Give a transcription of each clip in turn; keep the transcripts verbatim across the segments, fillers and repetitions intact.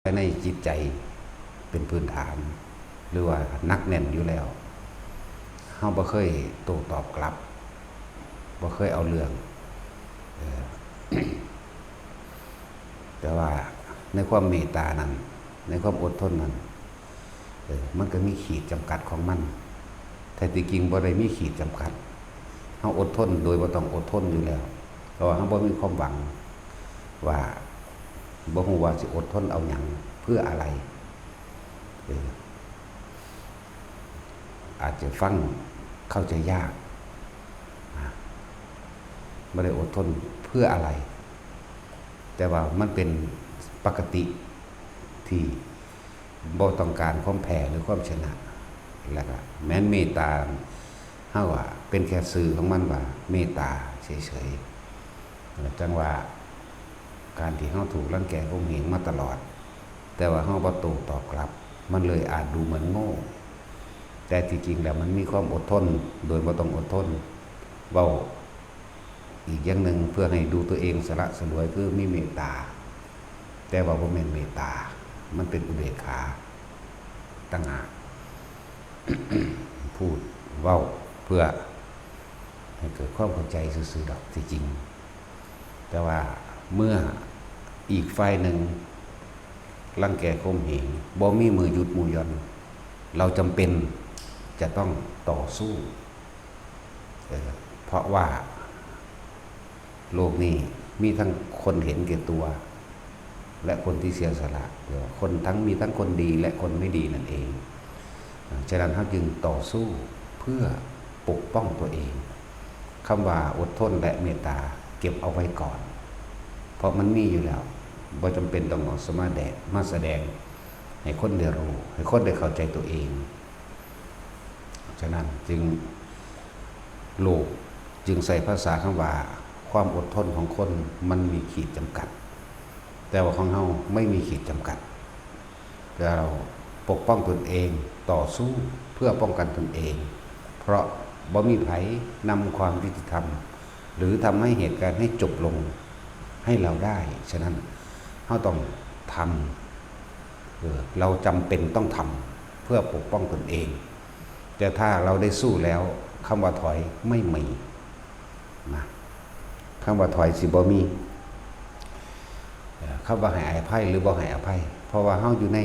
ในจิตใจเป็นพื้นฐาน หรือว่าหนักแน่นอยู่แล้ว เฮาบ่เคยโต้ตอบกลับ บ่เคยเอาเรื่อง เออ แต่ว่าในความเมตตานั้น ในความอดทนนั้น เออ มันก็มีขีดจำกัดของมัน แท้ที่จริงบ่ได้มีขีดจำกัด เฮาอดทนโดยบ่ต้องอดทนอยู่แล้ว เพราะว่าเฮาบ่มีความหวังว่า บ่ฮู้ว่าสิอดทนเอาหยัง เพื่ออะไร เออ อาจจะฟังเข้าใจยาก นะ บ่ได้อดทนเพื่ออะไร แต่ว่ามันเป็นปกติที่บ่ต้องการความแพ้หรือความชนะ แล้วก็แม้นเมตตา เฮาว่าเป็นแค่ชื่อของมันว่าเมตตาเฉยๆ จังว่าการที่เฮาถูกรังแกข่มเหงมาตลอด แต่ว่าเฮาบ่โต้ตอบกลับ มันเลยอาจดูเหมือนโง่ แต่ที่จริงแล้วมันมีความอดทน โดยบ่ต้องอดทน เว้าอีกอย่างหนึ่งเพื่อให้ดูตัวเองสละสลวยคือมีเมตตา แต่ว่าบ่แม่นเมตตา มันเป็นอุเบกขาต่างหาก พูดเว้าเพื่อให้เกิดความเข้าใจซื่อๆดอกที่จริง แต่ว่าเมื่ออีกฝ่ายหนึ่งรังแกข่มเหง บ่มีมือหยุดมือหย่อน เราจำเป็นจะต้องต่อสู้ เออ เพราะว่าโลกนี้มีทั้งคนเห็นแก่ตัว และคนที่เสียสละ เรียกว่าคนทั้ง มีทั้งคนดีและคนไม่ดีนั่นเอง ฉะนั้นเฮาจึงต่อสู้เพื่อปกป้องตัวเอง คำว่าอดทนและเมตตาเก็บเอาไว้ก่อน เพราะมันมีอยู่แล้ว บ่จำเป็นต้องเอาสมาแดง มาแสดงให้คนได้รู้ ให้คนได้เข้าใจตัวเอง ฉะนั้นจึง โลกจึงใช้ภาษาคำว่า ความอดทนของคนมันมีขีดจำกัด แต่ว่าของเฮาไม่มีขีดจำกัด เราปกป้องตนเอง ต่อสู้เพื่อป้องกันตนเอง เพราะบ่มีไผนำความยุติธรรม หรือทำให้เหตุการณ์ให้จบลงให้เราได้ ฉะนั้นเฮาต้องทำ เออ เราจำเป็นต้องทำเพื่อปกป้องตนเอง แต่ถ้าเราได้สู้แล้ว คำว่าถอยไม่มีนะ คำว่าถอยสิบ่มี เอ่อ คำว่าให้อภัยหรือบ่ให้อภัย เพราะว่าเฮาอยู่ใน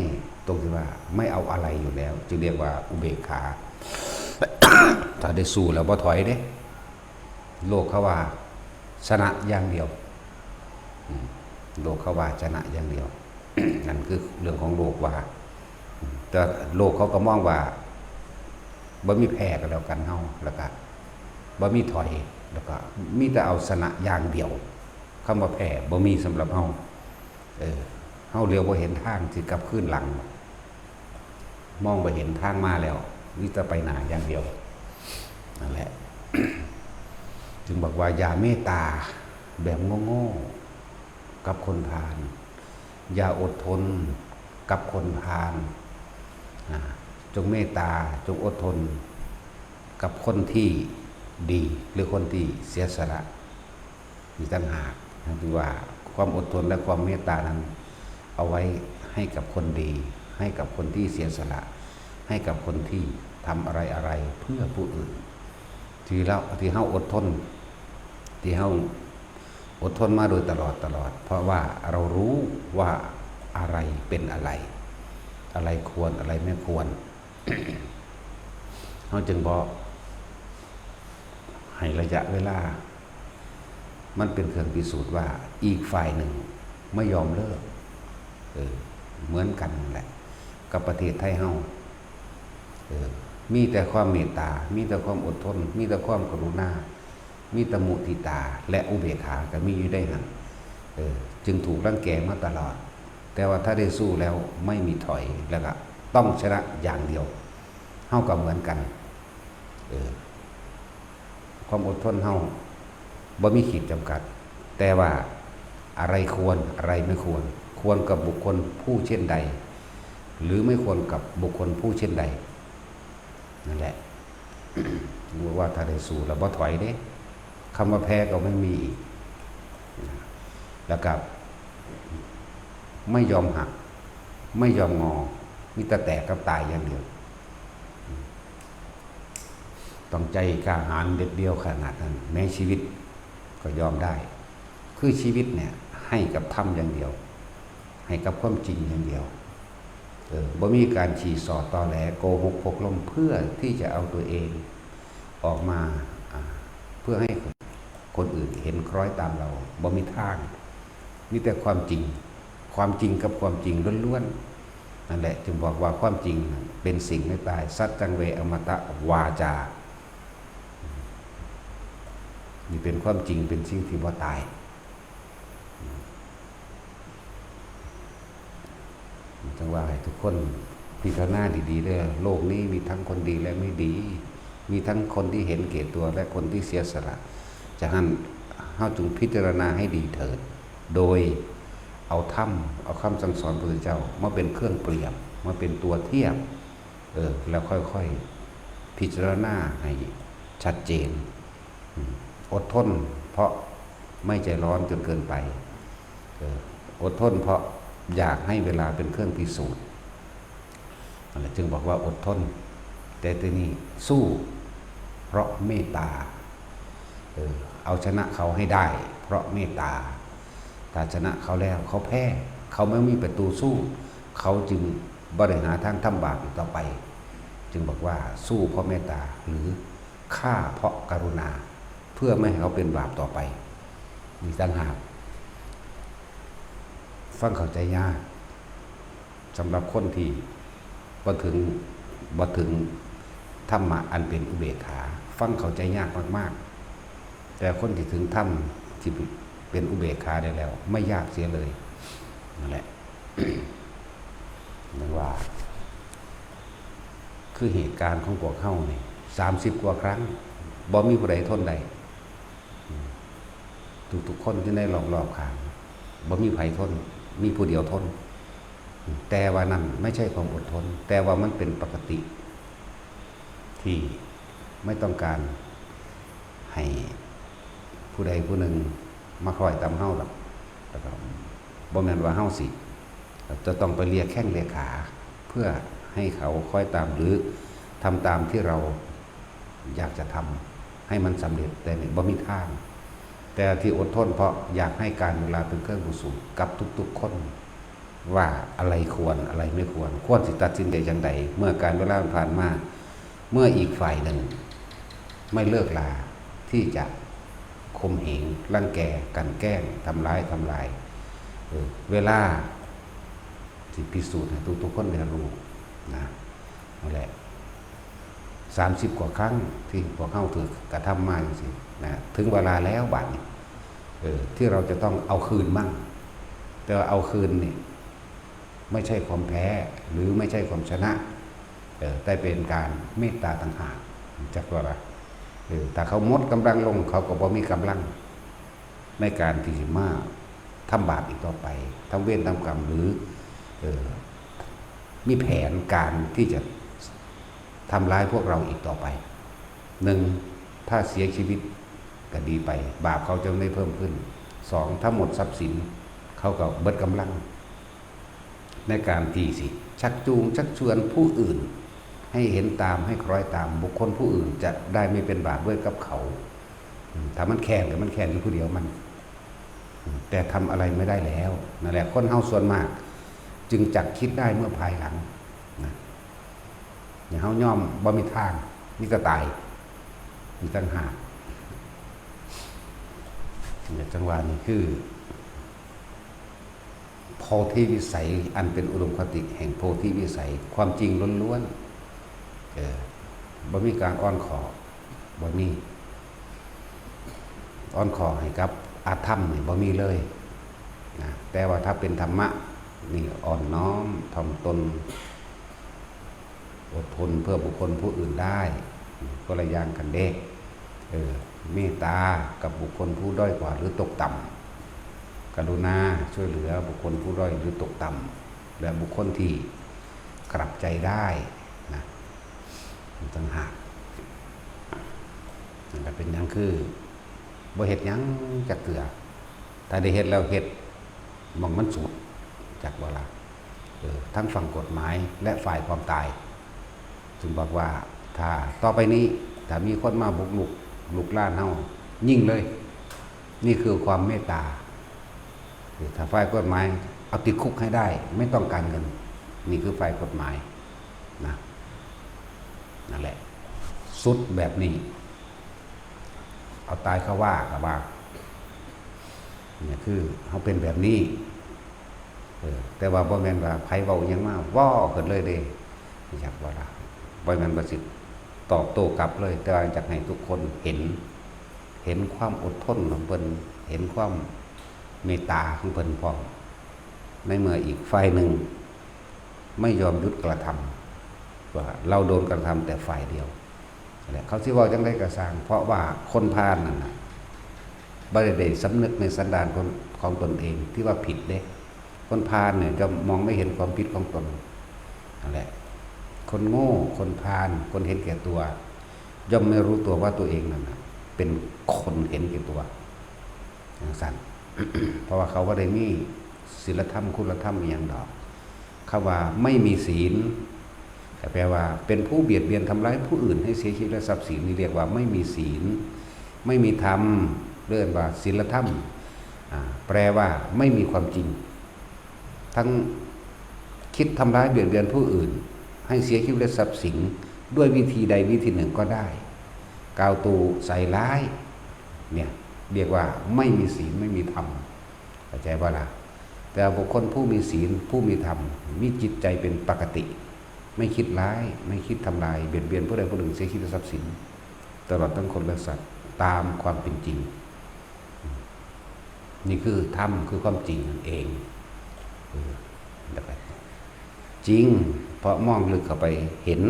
ตรงที่ว่าไม่เอาอะไรอยู่แล้ว จึงเรียกว่าอุเบกขา ถ้าได้สู้แล้วบ่ถอยเด้ โลกเขาว่าชนะอย่างเดียว อืม โลกเขาว่าชนะอย่างเดียว นั่นคือเรื่องของโลกว่า แต่โลกเขาก็มองว่าบ่มีแพ้กันแล้วกันเฮา แล้วก็บ่มีถอย แล้วก็มีแต่เอาชนะอย่างเดียว คำว่าแพ้บ่มีสำหรับเฮา เออ เฮาเหลียวบ่เห็นทางสิกลับคืนหลัง มองบ่เห็นทางมาแล้ว มีแต่ไปหน้าอย่างเดียว นั่นแหละ จึงบอกว่าอย่าเมตตาแบบโง่ๆกับคนพาล อย่าอดทนกับคนพาล อ่า จงเมตตา จงอดทนกับคนที่ดี หรือคนที่เสียสละ อีกต่างหาก นะ คือว่าความอดทนและความเมตตานั้น เอาไว้ให้กับคนดี ให้กับคนที่เสียสละ ให้กับคนที่ทำอะไรๆเพื่อผู้อื่น ที่เรา ที่เฮาอดทน ที่เฮาอดทนมาโดยตลอดตลอด เพราะว่าเรารู้ว่าอะไรเป็นอะไร อะไรควร อะไรไม่ควร เฮาจึงบ่ให้ระยะเวลา มันเป็นเครื่องพิสูจน์ว่าอีกฝ่ายหนึ่งไม่ยอมเลิก เออ เหมือนกันนั่นแหละ กับประเทศไทยเฮา เออ มีแต่ความเมตตา มีแต่ความอดทน มีแต่ความกรุณา มีแต่มุทิตา และอุเบกขาก็มีอยู่ได้หั่น เออ จึงถูกรังแกมาตลอด แต่ว่าถ้าได้สู้แล้วไม่มีถอย แล้วก็ต้องชนะอย่างเดียว เฮาก็เหมือนกัน เออ ความอดทนเฮาบ่มีขีดจำกัด แต่ว่าอะไรควร อะไรไม่ควร ควรกับบุคคลผู้เช่นใด หรือไม่ควรกับบุคคลผู้เช่นใด นั่นแหละ ว่าถ้าได้สู้แล้วบ่ถอยเด้ คำว่าแพ้ก็ไม่มีอีก แล้วก็ไม่ยอมหัก ไม่ยอมงอ มีแต่แตกกับตายอย่างเดียว ต้องใจกล้าหาญเด็ดเดี่ยวขนาดนั้น แม้ชีวิตก็ยอมได้ คือชีวิตเนี่ยให้กับธรรมอย่างเดียว ให้กับความจริงอย่างเดียว เออ บ่มีการฉี่ส่อตอแหลโกหกพกลมเพื่อที่จะเอาตัวเองออกมา อ่า เพื่อให้คนอื่นเห็นคล้อยตามเรา บ่มีทาง มีแต่ความจริง ความจริงกับความจริงล้วนๆ นั่นแหละ จึงบอกว่าความจริงเป็นสิ่งไม่ตาย สัจจังเวอมตะวาจา นี่เป็นความจริง เป็นสิ่งที่บ่ตาย จังว่าให้ทุกคนพิจารณาดีๆเด้อ โลกนี้มีทั้งคนดีและไม่ดี มีทั้งคนที่เห็นแก่ตัวและคนที่เสียสละ ฉะนั้นเฮาจงพิจารณาให้ดีเถิด โดยเอาธรรม เอาคำสั่งสอนพระพุทธเจ้ามาเป็นเครื่องเปรียบ มาเป็นตัวเทียบ เออ แล้วค่อยๆพิจารณาให้ชัดเจน อืม อดทนเพราะไม่ใจร้อนจนเกินไป เออ อดทนเพราะอยากให้เวลาเป็นเครื่องพิสูจน์ นั่นแหละ จึงบอกว่าอดทน แต่ทีนี้สู้เพราะเมตตา เออ เอาชนะเขาให้ได้ เพราะเมตตา ถ้าชนะเขาแล้วเขาแพ้ เขาไม่มีประตูสู้ เขาจึงบ่ได้หาทางทำบาปอีกต่อไป จึงบอกว่าสู้เพราะเมตตา หรือฆ่าเพราะกรุณา เพื่อไม่ให้เขาเป็นบาปต่อไป มีต่างหาก ฟังเข้าใจยาก สำหรับคนที่บ่ถึง บ่ถึงธรรมะอันเป็นอุเบกขา ฟังเข้าใจยากมากๆ แต่คนที่ถึงธรรมที่เป็นอุเบกขาได้แล้ว ไม่ยากเสียเลย นั่นแหละ เรียกว่า คือเหตุการณ์ของพวกเฮานี่ สามสิบกว่าครั้ง บ่มีผู้ใดทนได้ อืม ทุกๆคนอยู่ในรอบๆข้าง บ่มีไผทน มีผู้เดียวทน แต่ว่านั่นไม่ใช่ความอดทน แต่ว่ามันเป็นปกติ ที่ไม่ต้องการให้ผู้ใดผู้หนึ่งมาคล้อยตามเฮาดอก แล้วก็บ่แม่นว่าเฮาสิ จะต้องไปเลียแข้งเลียขา เพื่อให้เขาคล้อยตาม หรือทำตามที่เราอยากจะทำให้มันสำเร็จ แต่นี่บ่มีทาง แต่ที่อดทนเพราะอยากให้การเวลาเป็นเครื่องพิสูจน์กับทุกๆคน ว่าอะไรควร อะไรไม่ควร ควรสิตัดสินใจจั่งใด เมื่อการเวลามันผ่านมา เมื่ออีกฝ่ายหนึ่งไม่เลิกลาที่จะข่มเหง รังแก กลั่นแกล้ง ทำร้าย ทำลาย เออ เวลาสิพิสูจน์ให้ทุกๆคนได้รู้นะ นั่นแหละ สามสิบกว่าครั้งที่พวกเฮาถูกกระทำมาจังซี้นะ ถึงเวลาแล้วบัดนี้ เออ ที่เราจะต้องเอาคืนมั่ง แต่ว่าเอาคืนนี่ ไม่ใช่ความแพ้ หรือไม่ใช่ความชนะ เออ แต่เป็นการเมตตาต่างหาก จักว่าล่ะ เออ ถ้าเขาหมดกำลังลง เขาก็บ่มีกำลังในการที่สิมาทำบาปอีกต่อไป ทำเวรทำกรรม หรือ เออ มีแผนการที่จะทำร้ายพวกเราอีกต่อไป หนึ่ง ถ้าเสียชีวิตก็ดีไป บาปเขาจะไม่เพิ่มขึ้น สอง ถ้าหมดทรัพย์สิน เขาก็เบิดกำลัง ในการที่สิชักจูงชักชวนผู้อื่น ให้เห็นตาม ให้คล้อยตาม บุคคลผู้อื่นจะได้ไม่เป็นบาปด้วยกับเขา อืม ถ้ามันแค้นก็มันแค้นอยู่ผู้เดียวมัน อืม แต่ทำอะไรไม่ได้แล้ว นั่นแหละ คนเฮาส่วนมาก จึงจักคิดได้เมื่อภายหลังนะ อย่างเฮายอมบ่มีทาง มีแต่ตาย มีต่างหาก เนี่ย จังหวะนี้คือ โพธิวิสัย อันเป็นอุดมคติแห่งโพธิวิสัย ความจริงล้วนๆ เออ บ่มีการอ้อนขอ บ่มี อ้อนขอให้กับอธรรมนี่บ่มีเลยนะ แต่ว่าถ้าเป็นธรรมะนี่อ่อนน้อม ถ่อมตน อดทนเพื่อบุคคลผู้อื่นได้ คนละอย่างกันเด้ เออ เมตตากับบุคคลผู้ด้อยกว่าหรือตกต่ำ กรุณาช่วยเหลือบุคคลผู้ด้อยหรือตกต่ำ และบุคคลที่กลับใจได้นะ มันต่างหาก นั่นก็เป็นหยังคือบ่เฮ็ดหยังจักเทื่อ ถ้าได้เฮ็ดแล้วเฮ็ดหม่องมันสุด จักบ่ล่ะ เออ ทั้งฝั่งกฎหมายและฝ่ายความตาย จึงบอกว่าถ้าต่อไปนี้ถ้ามีคนมาบุกรุกลุกรานเฮา ยิงเลย นี่คือความเมตตา คือถ้าฝ่ายกฎหมายเอาติดคุกให้ได้ ไม่ต้องการเงิน นี่คือฝ่ายกฎหมายนะ นั่นแหละ สุดแบบนี้ เอาตายเขาว่าก็ว่า เนี่ยคือเขาเป็นแบบนี้ เออ แต่ว่าบ่แม่นว่าไผเว้าหยังมา ว้อขึ้นเลยเด้ อยากว่าล่ะ บ่แม่นว่าสิตอบโต้กลับเลย แต่ว่าอยากให้ทุกคนเห็น เห็นความอดทนของเพิ่น เห็นความเมตตาของเพิ่นพร้อม ในเมื่ออีกฝ่ายหนึ่งไม่ยอมหยุดกระทำ ว่าเราโดนกระทำแต่ฝ่ายเดียว และเขาสิเว้าจั่งใดก็ซ่าง เพราะว่าคนพาลนั่นน่ะ บ่ได้ได้สำนึกในสันดานของ ของตนเองที่ว่าผิดเด้ คนพาลเนี่ยจะมองไม่เห็นความผิดของตน นั่นแหละ คนโง่ คนพาล คนเห็นแก่ตัว ย่อมไม่รู้ตัวว่าตัวเองนั่นน่ะ เป็นคนเห็นแก่ตัว จั่งซั้น เพราะว่าเขาบ่ได้มีศีลธรรม คุณธรรมอิหยังดอก คำว่าไม่มีศีล ก็แปลว่าเป็นผู้เบียดเบียนทำร้ายผู้อื่นให้เสียชีวิตและทรัพย์สิน นี่เรียกว่าไม่มีศีล ไม่มีธรรม เรียกว่าศีลธรรม อ่า แปลว่าไม่มีความจริง ทั้งคิดทำร้ายเบียดเบียนผู้อื่น ให้เสียชีวิตและทรัพย์สิน ด้วยวิธีใดวิธีหนึ่งก็ได้ กล่าวตู่ใส่ร้าย เนี่ย เรียกว่าไม่มีศีล ไม่มีธรรม เข้าใจบ่ล่ะ แต่บุคคลผู้มีศีล ผู้มีธรรม มีจิตใจเป็นปกติ ไม่คิดร้าย ไม่คิดทำลาย เบียดเบียนผู้ใดผู้หนึ่ง เสียชีวิตและทรัพย์สิน ตลอดทั้งคนและสัตว์ ตามความเป็นจริง นี่คือธรรม คือความจริงนั่นเอง เออ แล้วก็จริง เพราะมองลึกเข้าไปเห็น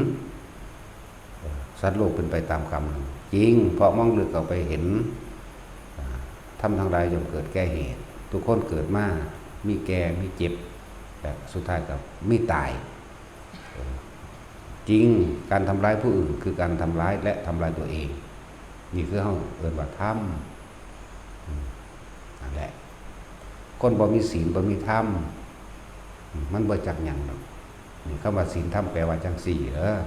เออ สัตว์โลกเป็นไปตามกรรม จริง เพราะมองลึกเข้าไปเห็น อ่า ธรรมทั้งหลายย่อมเกิดแก่เหตุ ทุกคนเกิดมา มีแก่ มีเจ็บ และสุดท้ายก็มีตาย เออ จริง การทำร้ายผู้อื่นคือการทำร้ายและทำลายตัวเอง นี่คือเฮาเอิ้นว่าธรรม อืม นั่นแหละ คนบ่มีศีล บ่มีธรรม อืม มันบ่จักหยังดอก นี่คำว่าศีลธรรมแปลว่าจั่งซี้ เออ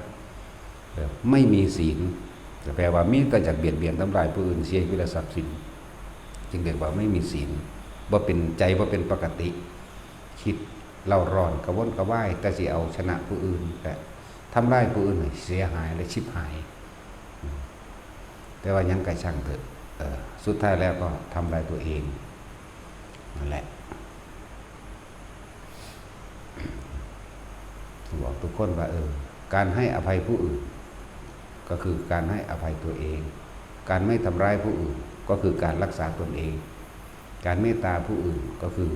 เออ ไม่มีศีล ก็แปลว่ามีแต่อยากเบียดเบียนทำลายผู้อื่น เสียชีวิตและทรัพย์สิน จึงเรียกว่าไม่มีศีล บ่เป็น ใจบ่เป็นปกติ คิดเร่าร้อนกระวนกระวาย แต่สิเอาชนะผู้อื่น และทำลายผู้อื่นให้เสียหายและฉิบหาย อืม แต่ว่าหยังก็ช่างเถอะ เออ สุดท้ายแล้วก็ทำลายตัวเอง นั่นแหละ บอกทุกคนว่า เออ การให้อภัยผู้อื่น ก็คือการให้อภัยตัวเอง การไม่ทำร้ายผู้อื่น ก็คือการรักษาตนเอง การเมตตาผู้อื่น ก็คือ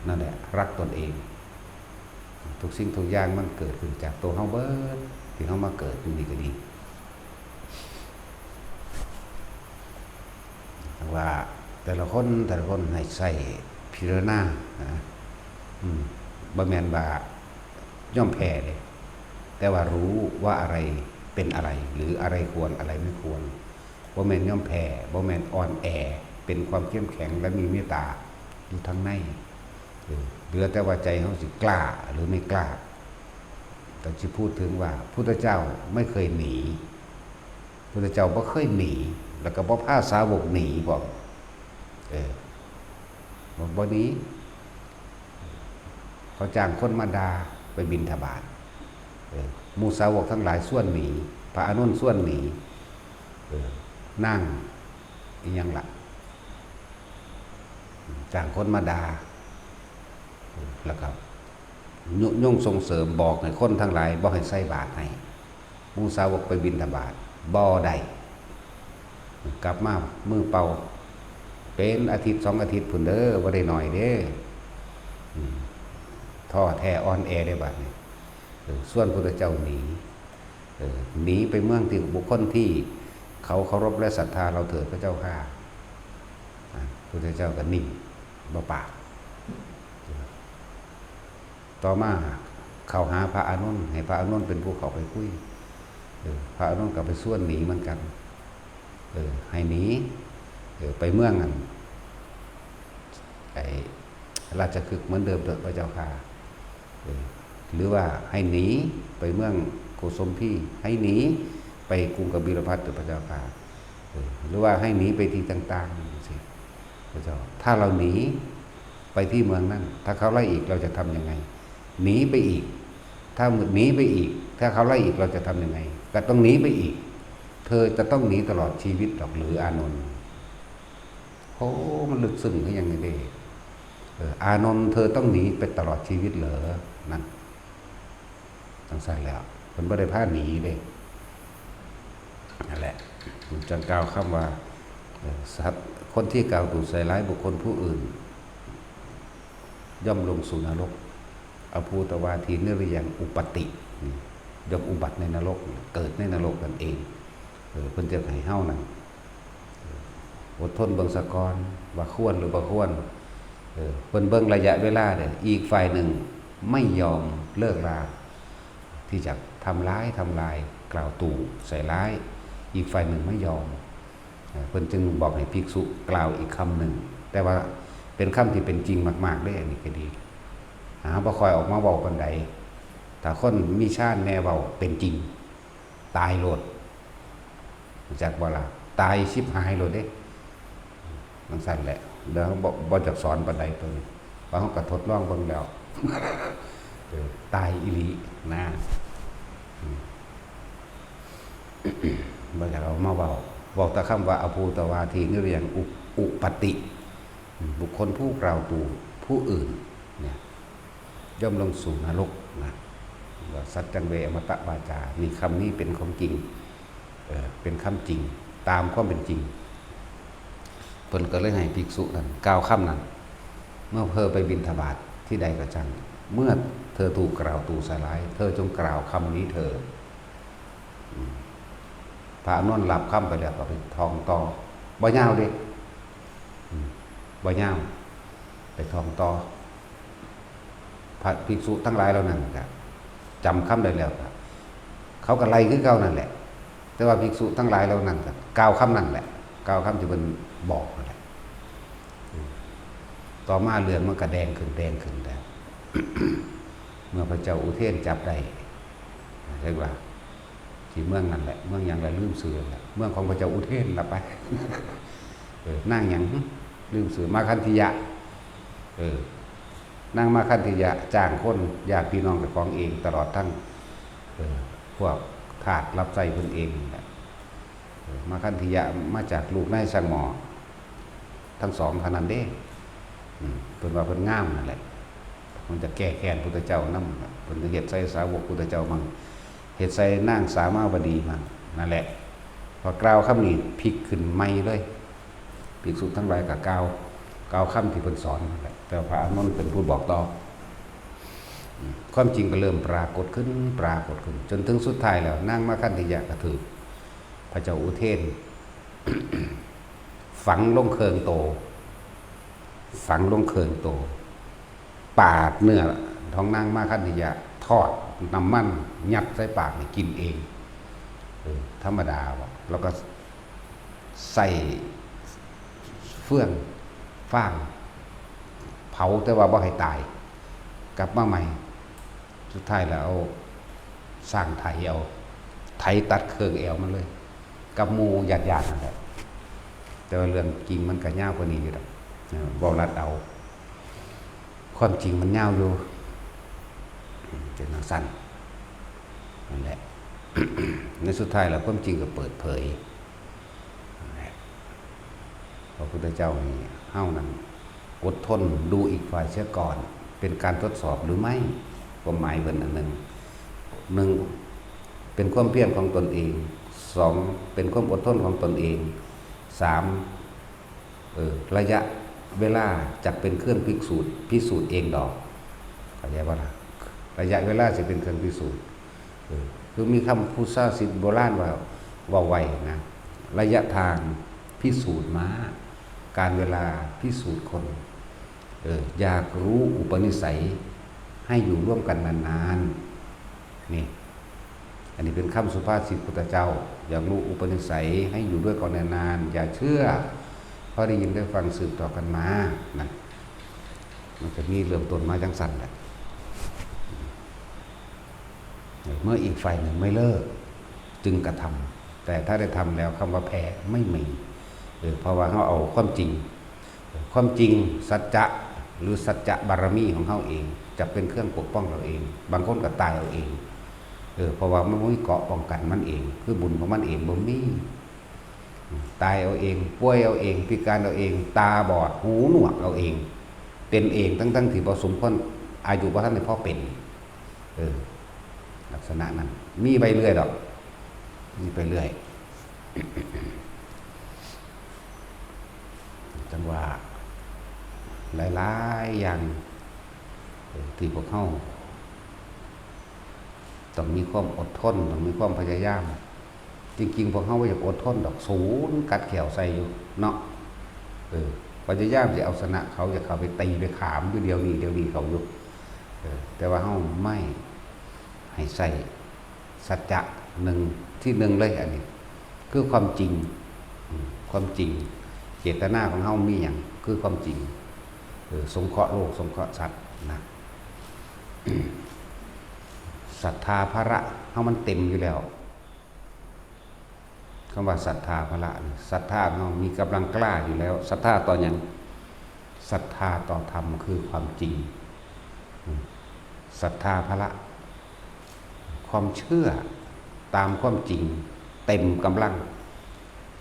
นั่นแหละ รักตนเอง ทุกสิ่งทุกอย่างมันเกิดขึ้นจากตัวเฮาเบิด ที่เฮามาเกิดอยู่นี่ก็ดี ว่าแต่ละคน แต่ละคนให้ใช้พิจารณานะ อืม บ่แม่นว่ายอมแพ้เด้ แต่ว่ารู้ว่าอะไรเป็นอะไร หรืออะไรควร อะไรไม่ควร บ่แม่นยอมแพ้ บ่แม่นอ่อนแอ เป็นความเข้มแข็งและมีเมตตาอยู่ทั้งใน เออ เหลือแต่ว่าใจเฮาสิกล้าหรือไม่กล้า แต่สิพูดถึงว่าพุทธเจ้าไม่เคยหนี พุทธเจ้าบ่เคยหนี แล้วก็บ่พาสาวกหนีพร้อม เออ บ่ บ่หนี เขาจ้างคนมาด่าไปบิณฑบาต เออ หมู่สาวกทั้งหลายชวนหนี พระอานนท์ชวนหนี เออ นางอิหยังล่ะ จ้างคนมาด่า เออ แล้วก็ยุยงส่งเสริมบอกให้คนทั้งหลายบ่ให้ใส่บาตรให้ หมู่สาวกไปบิณฑบาต บ่ได้ กลับมามือเปล่า เป็นอาทิตย์สองอาทิตย์พุ้นเด้อ บ่ได้น้อยเด้ อืม ท้อแท้อ่อนแอได้บัดนี้ เออ ชวนพุทธเจ้าหนี เออ หนีไปเมืองที่บุคคลที่เขาเคารพและศรัทธาเราเถิดพระเจ้าข้า อ่ะ พุทธเจ้าก็นิ่ง บ่ปาก ต่อมาเข้าหาพระอานนท์ ให้พระอานนท์เป็นผู้เข้าไปคุย เออ พระอานนท์ก็ไปชวนหนีเหมือนกัน เออ ให้หนี เออ ไปเมืองอัน ไอ้ราชคฤห์เหมือนเดิมเถิดพระเจ้าข้า เออ หรือว่าให้หนีไปเมืองโกสมพี ให้หนีไปกรุงกบิลพัสดุพระเจ้าค่ะ เออ หรือว่าให้หนีไปที่ต่างๆจังซี้ พระเจ้า ถ้าเราหนีไปที่เมืองนั้น ถ้าเขาไล่อีก เราจะทำยังไง หนีไปอีก ถ้าหนีไปอีก ถ้าเขาไล่อีก เราจะทำยังไง ก็ต้องหนีไปอีก เธอจะต้องหนีตลอดชีวิตดอกหรือ อานนท์ โอ้ มันลึกซึ้งคือหยังนี่เด้ เออ อานนท์ เธอต้องหนีไปตลอดชีวิตเหรอ นั่น จังซั่นแล้ว เพิ่นบ่ได้พาหนีเด้ นั่นแหละ เพิ่นจั่งกล่าวคำว่า เออ สัตว์ คนที่กล่าวตู่ใส่ร้ายบุคคลผู้อื่น ย่อมลงสู่นรก อภูตวาทีนิรยังอุปปาติ นี่ ย่อมอุบัติในนรก เกิดในนรกนั่นเอง เออ เพิ่นจะให้เฮานั่น เออ อดทนเบิ่งซะก่อน ว่าควรหรือบ่ควร เออ เพิ่นเบิ่งระยะเวลาเด้อ อีกฝ่ายหนึ่งไม่ยอมเลิกรา ที่จะทำร้าย ทำลาย กล่าวตู่ใส่ร้าย อีกฝ่ายหนึ่งไม่ยอม เออ เพิ่นจึงบอกให้ภิกษุกล่าวอีกคำหนึ่ง แต่ว่าเป็นคำที่เป็นจริงมากๆเด้ อันนี้ก็ดี หาบ่ค่อยออกมาเว้าปานใด ถ้าคนมีฌานแน่เว้าเป็นจริง ตายโลด รู้จักบ่ล่ะ ตายชิบหายโลดเด้ จั่งซั่นแหละ แล้วบ่ บ่จักสอนปานใดตัวนี้ เพราะเฮาก็ทดลองเบิ่งแล้ว เออ ตายอีหลีนะ อืม บ่อยากเอามาเว้า เว้าแต่คำว่า อภูตวาทีนิรยังอุป อุปปาติ อืม บุคคลผู้กล่าวตู่ผู้อื่นเนี่ย ย่อมลงสู่นรกนะ ว่า สัจจังเวอมตะวาจา นี่ คำนี้เป็นของจริง เออ เป็นคำจริง ตามความเป็นจริง เพิ่นก็เลยให้ภิกษุนั้นกล่าวคำนั้น เมื่อเธอไปบิณฑบาตที่ใดก็ช่าง เมื่อเธอถูกกล่าวตู่ใส่ร้าย เธอจงกล่าวคำนี้เถิด อืม พระอานนท์รับคำไปแล้วก็ไปท่องต่อ บ่ยาวเด้ อืม บ่ยาว ไปท่องต่อ พระภิกษุทั้งหลายเหล่านั้นก็จำคำได้แล้วก็ เขาก็ไล่คือเก่านั่นแหละ แต่ว่าภิกษุทั้งหลายเหล่านั้นก็กล่าวคำนั้นแหละ กล่าวคำที่เพิ่นบอกนั่นแหละ อืม ต่อมาเรื่องมันก็แดงขึ้น แดงขึ้นแล้ว เมื่อพระเจ้าอุเทนจับได้ เรียกว่า ที่เมืองนั่นแหละ เมืองหยังล่ะ ลืมชื่อแล้ว เมืองของพระเจ้าอุเทนละไป เออ นางหยัง หึ ลืมชื่อ มาคันธิยะ เออ นางมาคันธิยะจ้างคน ญาติพี่น้องเจ้าของเอง ตลอดทั้ง เออ พวกทาสรับใช้เพิ่นเองนั่นแหละ เออ มาคันธิยะมาจากลูกนายช่างหม้อ ทั้งสองเท่านั้นเด้ อืม เพิ่นว่าเพิ่นงามนั่นแหละ มันจะแก้แค้นพุทธเจ้านำ เพิ่นจะเฮ็ดใส่สาวกพุทธเจ้ามั่ง เฮ็ดใส่นางสามาวดีมั่ง นั่นแหละ พอกล่าวคำนี้พลิกขึ้นใหม่เลย ภิกษุทั้งหลายก็กล่าว กล่าวคำที่เพิ่นสอนนั่นแหละ แต่พระอานนท์เป็นผู้บอกต่อ อืม ความจริงก็เริ่มปรากฏขึ้น ปรากฏขึ้น จนถึงสุดท้ายแล้ว นางมาคันธิยะก็ถูกพระเจ้าอุเทน ฝังลงเครื่องโต ฝังลงเครื่องโต ปาดเนื้อของนางมาคันธิยะ ทอดน้ำมัน ยัดใส่ปากให้กินเอง เออ ธรรมดาบ่ แล้วก็ใส่เฟืองฟาง เผาแต่ว่าบ่ให้ตาย กลับมาใหม่ สุดท้ายแล้วเอาช้างไถเอา ไถตัดเครื่องแอวมันเลย กับหมู่ญาติๆนั่นแหละ แต่ว่าเรื่องจริงมันก็ยาวกว่านี้อยู่ดอก เออ เว้าลัดเอา ความจริงมันยาวอยู่ อืม เป็นจั่งซั้น นั่นแหละ ในสุดท้ายแล้วความจริงก็เปิดเผย นั่นแหละ พระพุทธเจ้านี่ เฮานั้น อดทนดูอีกฝ่ายเสียก่อน เป็นการทดสอบหรือไม่ ความหมายเพิ่นอันหนึ่ง หนึ่ง เป็นความเพียรของตนเอง สอง เป็นความอดทนของตนเอง สาม เออ ระยะเวลาจะเป็นเครื่องพิสูจน์ พิสูจน์เองดอก เข้าใจบ่ล่ะ ระยะเวลาสิเป็นเครื่องพิสูจน์ เออ คือมีคำภาษาสิทธิ์โบราณว่า เว้าไว้นะ ระยะทางพิสูจน์ม้า กาลเวลาพิสูจน์คน เออ อยากรู้อุปนิสัยให้อยู่ร่วมกันนานๆ นี่ อันนี้เป็นคำสุภาษิตพุทธเจ้า อยากรู้อุปนิสัยให้อยู่ด้วยกันนานๆ อย่าเชื่อ เพราะได้ยินได้ฟังสืบต่อกันมา นะ มันจะมีเริ่มต้นมาจั่งซั้นแหละ เมื่ออีกฝ่ายหนึ่งไม่เลิก จึงกระทำ แต่ถ้าได้ทำแล้วคำว่าแพ้ไม่มี เออ เพราะว่าเราเอาความจริง ความจริง สัจจะ หรือสัจจะบารมีของเราเอง จะเป็นเครื่องปกป้องเราเอง บางคนก็ตายเอาเอง เออ เพราะว่ามันบ่มีเกราะป้องกันมันเอง คือบุญของมันเองบ่มี ตายเอาเอง ป่วยเอาเอง พิการเอาเอง ตาบอด หูหนวกเอาเอง เป็นเอง ทั้งๆที่บ่สมควร อายุบ่ทันได้พอเป็น เออ ลักษณะนั้น มีไปเรื่อยดอก มีไปเรื่อย จังว่า หลายๆอย่าง เออ ที่พวกเรา ต้องมีความอดทน ต้องมีความพยายาม จริงๆ พวกเราบ่อยากอดทนดอก สูนกัดแข้วใส่อยู่เนาะ เออ พยายามสิเอาชนะเขา อยากเข้าไปตีไปขามอยู่เดี๋ยวนี้ เดี๋ยวนี้เขาอยู่ เออ แต่ว่าเราไม่ ให้ใส่สัจจะหนึ่ง ที่หนึ่งเลย อันนี้ คือความจริง อืม ความจริง เจตนาของเรามีหยัง คือความจริง เออ สงเคราะห์โลก สงเคราะห์สัตว์นะ ศรัทธาพละเรามันเต็มอยู่แล้ว คำว่าศรัทธาพละนี่ ศรัทธาของเรามีกำลังกล้าอยู่แล้ว ศรัทธาต่อหยัง ศรัทธาต่อธรรมคือความจริง อืม ศรัทธาพละ ความเชื่อตามความจริงเต็มกำลัง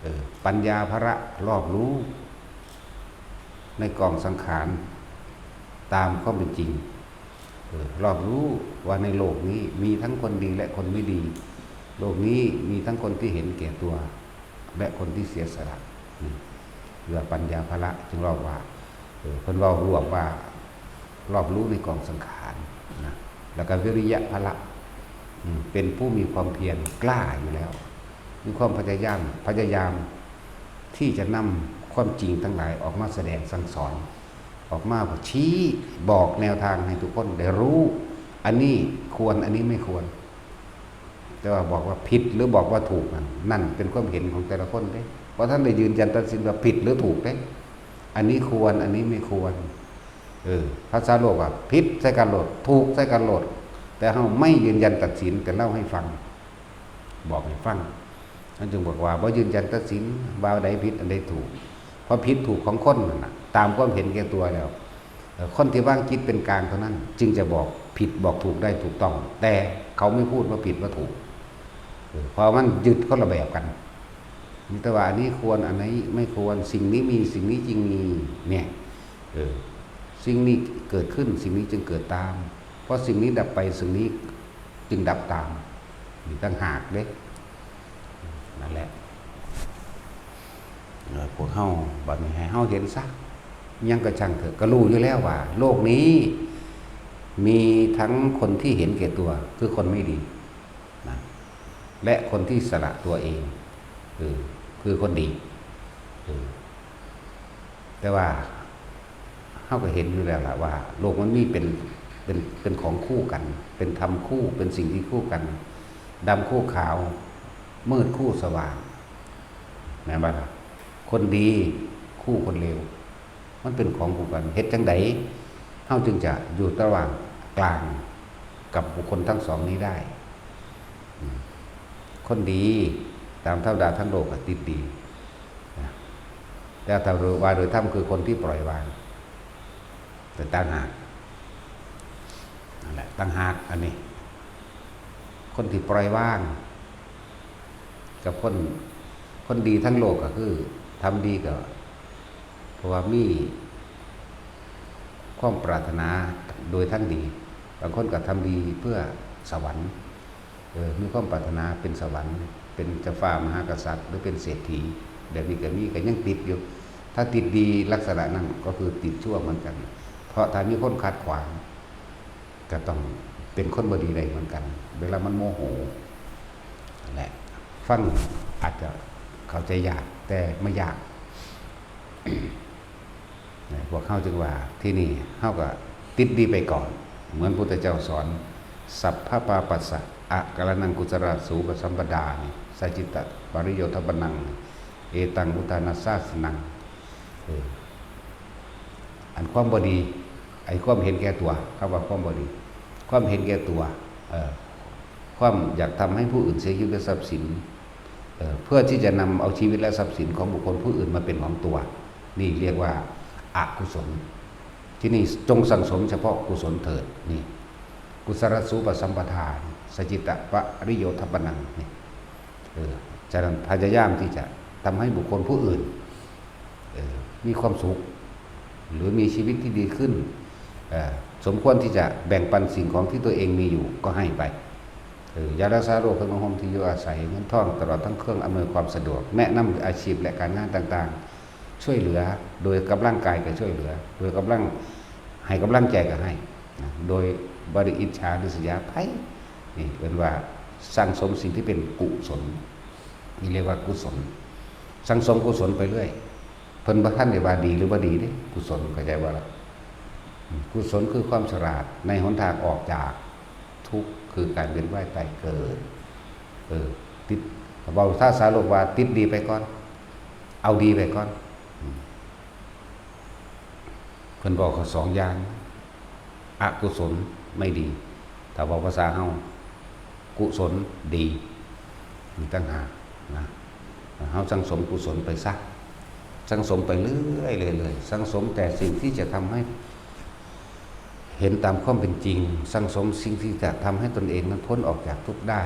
เออ ปัญญาพละ รอบรู้ ในกองสังขาร ตามความเป็นจริง เออ รอบรู้ว่าในโลกนี้มีทั้งคนดีและคนไม่ดี โลกนี้มีทั้งคนที่เห็นแก่ตัว และคนที่เสียสละ นี่ เรียกว่าปัญญาพละ จึงเรียกว่า เออ เพิ่นเว้ารวมว่า รอบรู้ในกองสังขารนะ แล้วก็วิริยะพละ อืม เป็นผู้มีความเพียรกล้าอยู่แล้ว มีความพยายาม พยายามที่จะนำความจริงทั้งหลายออกมาแสดงสั่งสอน ออกมาชี้บอกแนวทางให้ทุกคนได้รู้ อันนี้ควร อันนี้ไม่ควร แต่ว่าบอกว่าผิดหรือบอกว่าถูกนั่น นั่นเป็นความเห็นของแต่ละคนเด้ เพราะท่านได้ยืนยันตัดสินว่าผิดหรือถูกเด้ อันนี้ควร อันนี้ไม่ควร เออ ภาษาโลกว่าผิดใส่กันโลด ถูกใส่กันโลด แต่เราไม่ยืนยันตัดสิน แต่เล่าให้ฟัง บอกให้ฟัง นั่นจึงบอกว่าบ่ยืนยันตัดสินว่าอันใดผิดอันใดถูก เพราะผิดถูกของคนนั่นน่ะ ตามความเห็นแก่ตัวแล้ว เอ่อ คนที่วางจิตเป็นกลางเท่านั้น จึงจะบอกผิดบอกถูกได้ถูกต้อง แต่เขาไม่พูดว่าผิดว่าถูก เออ เพราะมันยึดคนละแบบกัน มีแต่ว่าอันนี้ควร อันนี้ไม่ควร สิ่งนี้มี สิ่งนี้จึงมี เนี่ย เออ สิ่งนี้เกิดขึ้น สิ่งนี้จึงเกิดตาม เพราะสิ่งนี้ดับไป สิ่งนี้จึงดับตาม มีต่างหากเด้ นั่นแหละ เออ พวกเฮา บัดนี้ให้เฮาเห็นซะ ยังกระช่างเถอะ ก็รู้อยู่แล้วว่า โลกนี้ มีทั้งคนที่เห็นแก่ตัว คือคนไม่ดีนะ และคนที่สละตัวเอง เออ คือคนดี เออ แต่ว่า เฮาก็เห็นอยู่แล้วล่ะว่า โลกมันมีเป็น เป็น เป็นของคู่กัน เป็นธรรมคู่ เป็นสิ่งที่คู่กัน ดำคู่ขาว มืดคู่สว่าง แม่นบ่ล่ะ คนดีคู่คนเลว มันเป็นของคู่กัน เฮ็ดจั่งใด เฮาจึงจะอยู่ระหว่างกลางกับบุคคลทั้งสองนี้ได้ อืม คนดีตามธรรมดาทั้งโลกก็ติดดีนะ แต่ถ้าว่าโดยธรรมคือคนที่ปล่อยวาง แต่ต่างหาก นั่นแหละ ต่างหาก อันนี้ คนที่ปล่อยวาง กับคน คนดีทั้งโลกก็คือ ทำดีก็ เพราะว่ามีความปรารถนาโดยทั้งดี บางคนก็ทำดีเพื่อสวรรค์ เออ มีความปรารถนาเป็นสวรรค์ เป็นเจ้าฟ้ามหากษัตริย์ หรือเป็นเศรษฐี แบบนี้ก็มี ก็ยังติดอยู่ ถ้าติดดีลักษณะนั้นก็คือติดชั่วเหมือนกัน เพราะถ้ามีคนขัดขวาง ก็ต้องเป็นคนบ่ดีได้เหมือนกัน เวลามันโมโห นั่นแหละ ฟังอาจจะเข้าใจยาก แต่ไม่ยาก นะ พวกเฮาจึงว่า ที่นี่เฮาก็ติดดีไปก่อน เหมือนพุทธเจ้าสอน สัพพะปาปัสสะ อะกะละนังกุศลาสูปสัมปดา นี่ สัจจิตะปริโยธปนัง เอตังอุทานาสาสนัง เออ อันความบ่ดี ไอ้ความเห็นแก่ตัว คำว่าความบ่ดี ความเห็นแก่ตัว เออ ความอยากทำให้ผู้อื่นเสียชีวิตและทรัพย์สิน เอ่อ เพื่อที่จะนำเอาชีวิตและทรัพย์สินของบุคคลผู้อื่นมาเป็นของตัว นี่เรียกว่าอกุศล ที่นี่จงสั่งสมเฉพาะกุศลเถิด นี่ กุศลสูปสัมปทา สจิตตปริโยธปนัง นี่ เออ ฉะนั้นพยายามที่จะทำให้บุคคลผู้อื่น เออ มีความสุข หรือมีชีวิตที่ดีขึ้น เออ สมควรที่จะแบ่งปันสิ่งของที่ตัวเองมีอยู่ก็ให้ไป เออ ยารักษาโรค เครื่องนุ่งห่มที่อยู่อาศัย เงินทอง ตลอดทั้งเครื่องอำนวยความสะดวก แนะนำอาชีพและการงานต่างๆ ช่วยเหลือ โดยกำลังกายก็ช่วยเหลือ โดยกำลัง ให้กำลังใจก็ให้นะ โดยบ่ได้อิจฉาริษยาไผ นี่เอิ้นว่าสั่งสมสิ่งที่เป็นกุศล นี่เรียกว่ากุศล สั่งสมกุศลไปเรื่อย เพิ่นบ่ทันได้ว่าดีหรือบ่ดีเด้ กุศล เข้าใจบ่ล่ะ อืม กุศลคือความฉลาดในหนทางออกจากทุกข์ คือการเวียนว่ายตายเกิด เออ ติด เว้าภาษาโลกว่าติดดีไปก่อน เอาดีไปก่อน อืม เพิ่นบอกข้อสองอย่าง อกุศลไม่ดี ถ้าเว้าภาษาเฮา กุศลดี มีต่างหากนะ เฮาสั่งสมกุศลไปซะ สั่งสมไปเรื่อยๆ เรื่อยๆ สั่งสมแต่สิ่งที่จะทำให้เห็นตามความเป็นจริง สั่งสมสิ่งที่จะทำให้ตนเองนั้นพ้นออกจากทุกข์ได้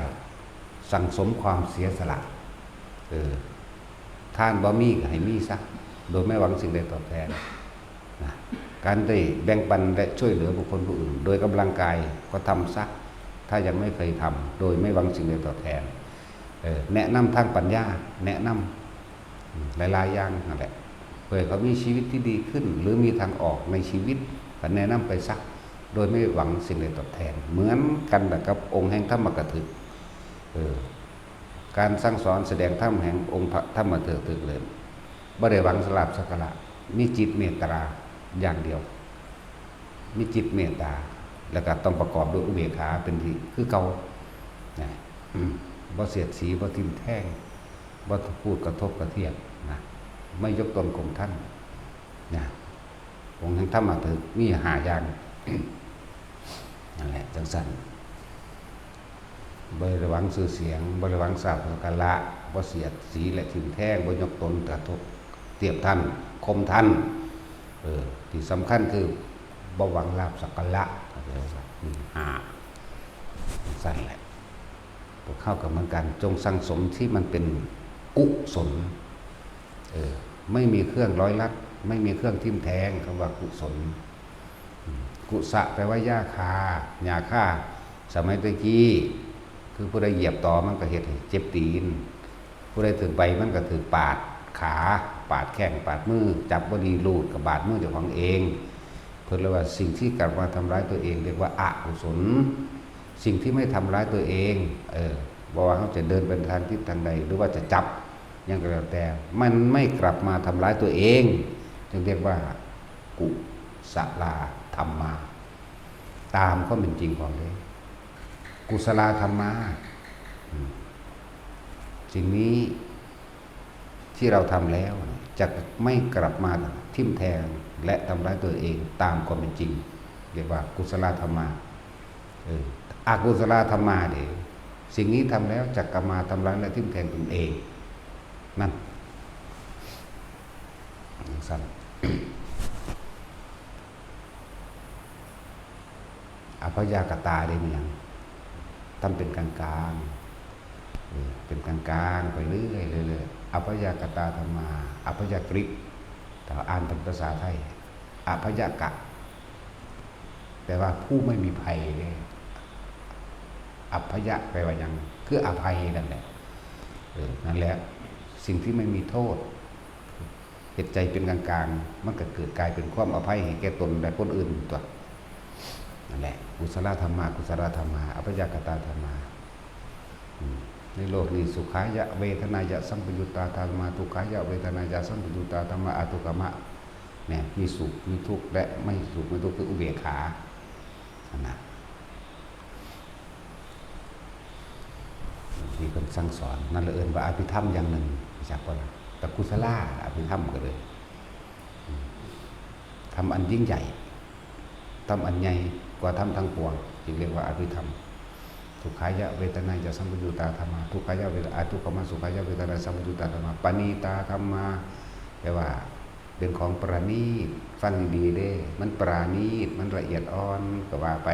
สั่งสมความเสียสละ เออ ทานบ่มีก็ให้มีซะ โดยไม่หวังสิ่งใดตอบแทน นะ การได้แบ่งปันและช่วยเหลือบุคคลผู้อื่น โดยกำลังกายก็ทำซะ ถ้ายังไม่เคยทำ โดยไม่หวังสิ่งใดตอบแทน เออ แนะนำทางปัญญา แนะนำ อืม หลายๆ อย่างนั่นแหละ เพื่อให้เขามีชีวิตที่ดีขึ้น หรือมีทางออกในชีวิต ก็แนะนำไปซะ โดยไม่หวังสิ่งใดตอบแทน เหมือนกันกับองค์แห่งธรรมกถึก เออ การสั่งสอนแสดงธรรมแห่งองค์พระธรรมกถึกเลย บ่ได้หวังลาภสักการะ มีจิตเมตตาอย่างเดียว มีจิตเมตตา แล้วก็ต้องประกอบด้วยอุเบกขาเป็นที่ คือเก่า นะ อืม บ่เสียดสี บ่ทิ่มแทง บ่พูดกระทบกระเทียบ นะ ไม่ยกตนข่มท่าน นะ องค์แห่งธรรมกถึกมีห้าอย่าง นั่นแหละ จั่งซั้น บ่ได้หวังชื่อเสียง บ่ได้หวังลาภสักการะ บ่เสียดสีและทิ่มแทง บ่ยกตนกระทบเทียบท่าน ข่มท่าน เออ ที่สำคัญคือบ่หวังลาภสักการะ เข้าใจบ่ นี่ห้า จั่งซั้นแหละ พวกเฮาก็เหมือนกัน จงสั่งสมที่มันเป็นกุศล เออ ไม่มีเครื่องร้อยลัด ไม่มีเครื่องทิ่มแทง คำว่ากุศล อืม กุสะแปลว่าหญ้าคา หญ้าคา สมัยตะกี้ คือผู้ใดเหยียบตอมันก็เฮ็ดให้เจ็บตีน ผู้ใดถืกใบมันก็ถืกปาดขา ปาดแข้ง ปาดมือ จับบ่ดีรูดก็บาดมือเจ้าของเอง เพิ่นเลยว่าสิ่งที่กลับมาทำร้ายตัวเองเรียกว่าอกุศล สิ่งที่ไม่ทำร้ายตัวเอง เออ บ่ว่าเฮาจะเดินไปทางทิศทางใด หรือว่าจะจับ หยังก็แล้วแต่ มันไม่กลับมาทำร้ายตัวเอง จึงเรียกว่ากุศลาธัมมา ตามความเป็นจริงของเลย กุศลาธัมมา อืม สิ่งนี้ที่เราทำแล้วจะไม่กลับมาทิ่มแทงและทำร้ายตัวเองตามความเป็นจริง เรียกว่ากุศลาธัมมา เออ อกุศลาธัมมาเด้ สิ่งนี้ทำแล้วจะกลับมาทำร้ายและทิ่มแทงตนเอง นั่น จั่งซั้น อัพพยากตาเด้ มันหยัง ทำเป็นกลางๆ เออ เป็นกลางๆ ไปเรื่อยๆ เรื่อยๆ อัพพยากตาธัมมา อัพพยากฤต ถ้าอ่านเป็นภาษาไทย อัพพยากะ แปลว่าผู้ไม่มีภัยเด้ อัพพยะแปลว่าหยัง คืออภัยนั่นแหละ เออ นั่นแหละ สิ่งที่ไม่มีโทษ เฮ็ดใจเป็นกลางๆ มันก็เกิดกลายเป็นความอภัยให้แก่ตนและคนอื่นตั๊ว นั่นแหละ กุศลธัมมา กุศลธัมมา อัพพยากตาธัมมา อืม ในโลกนี้ สุขายะเวทนายะสัมปยุตตาธัมมา ทุกขายะเวทนายะสัมปยุตตาธัมมา อทุกขมะ เนี่ย มีสุข มีทุกข์ และไม่สุข ไม่ทุกข์ คืออุเบกขา นั่นนะ ที่เพิ่นสั่งสอน นั่นละเอิ้นว่าอภิธรรมอย่างหนึ่ง รู้จักบ่ล่ะ แต่กุศลา อภิธรรมก็เลย อืม ธรรมอันยิ่งใหญ่ ธรรมอันใหญ่กว่าธรรมทั้งปวง จึงเรียกว่าอภิธรรม ทุกขายะเวทนายะสัมปยุตตาธรรมา ทุกขายะเวท- อทุกขมาสุขายะเวทนายะสัมปยุตตาธรรมา ปณีตาธรรมา แปลว่าเป็นของประณีต ฟังดีๆ เด้ มันประณีต มันละเอียดอ่อน ก็ว่าไป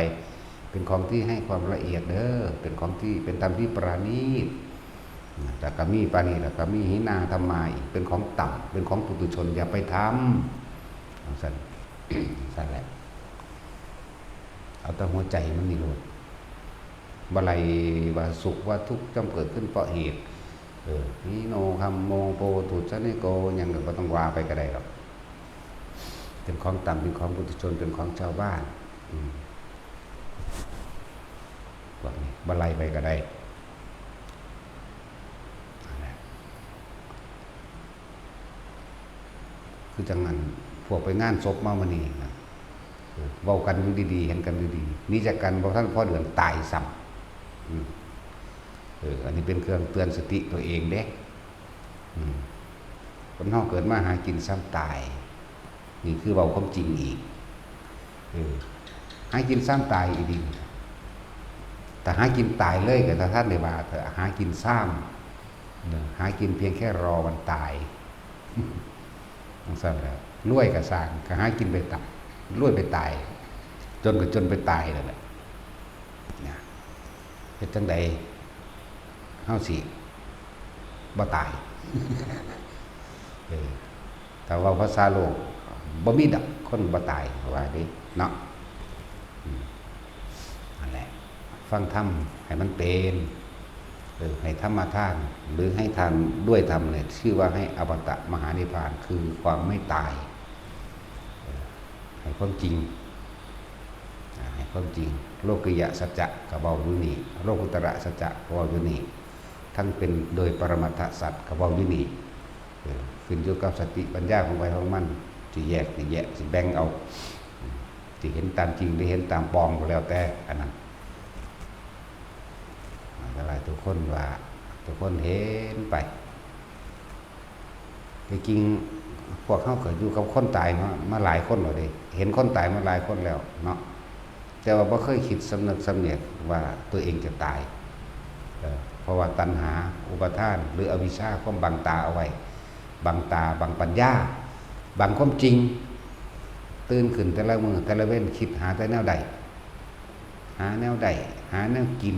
เป็นของที่ให้ความละเอียดเด้อ เป็นของที่ เป็นธรรมที่ประณีต แต่ก็มีปานีแล้วก็มีหินาธรรมาอีก เป็นของต่ำ เป็นของปุถุชน อย่าไปทำ จั่งซั้น จั่งซั้นแหละ เอาแต่หัวใจมันนี่โลด บ่ไล่ว่าสุขว่าทุกข์ย่อมเกิดขึ้นเพราะเหตุ เออ นิโนธัมโมโพธุชนิโก หยังก็บ่ต้องว่าไปก็ได้หรอก เป็นของต่ำ เป็นของปุถุชน เป็นของชาวบ้าน อืม พวกนี้บ่ไล่ไปก็ได้ นั่นแหละ คือจั่งนั้น พวกไปงานศพมามื้อนี้นะ เออ เว้ากันอยู่ดีๆ เห็นกันดีๆ หนีจากกันบ่ทันพอเดือนตายซ้ำ อืม เออ อันนี้เป็นเครื่องเตือนสติตัวเองเด้ อืม คนเฮาเกิดมาหากินซ้ำตาย นี่คือเว้าความจริงอีก เออ หากินซ้ำตายอีหลี ถ้าหากินตายเลยก็ถ้าท่านได้ว่า ถ้าหากินซ้ำ เออ หากินเพียงแค่รอวันตาย จั่งซั้นแหละ รวยก็ซ่าง ก็หากินไปตาย รวยไปตาย จนก็จนไปตายนั่นแหละ นะ เฮ็ดจั่งใด เฮาสิบ่ตาย เออ ถ้าเว้าภาษาโลก บ่มีดอกคนบ่ตาย ว่าเด้ เนาะ อืม นั่นแหละ ฟังธรรมให้มันเป็น เออ ให้ธรรมทาน หรือให้ทานด้วยธรรมเนี่ย ชื่อว่าให้อมตะมหานิพพาน คือความไม่ตาย เออ ให้ความจริง อ่า ให้ความจริง โลกิยสัจจะก็เว้าอยู่นี่ โลกุตระสัจจะก็เว้าอยู่นี่ ทั้งเป็นโดยปรมัตถสัจก็เว้าอยู่นี่ เออ ขึ้นอยู่กับสติปัญญาของไผของมัน สิแยก สิแยก สิแบ่งเอา สิเห็นตามจริง หรือเห็นตามปลอมก็แล้วแต่ อันนั้น มันก็หลาย ทุกคนว่า ทุกคนเห็นไป ที่จริงพวกเฮาก็อยู่กับคนตายมา มาหลายคนแล้วเด้ เห็นคนตายมาหลายคนแล้วเนาะ แต่ว่าบ่เคยคิดสำนึกสำเนียกว่าตัวเองจะตาย เออ เพราะว่าตัณหา อุปาทาน หรืออวิชชา ความบังตาเอาไว้ บังตา บังปัญญา บังความจริง ตื่นขึ้นแต่ละมื้อแต่ละเว็น คิดหาแต่แนวได้ หาแนวได้ หาแนวกิน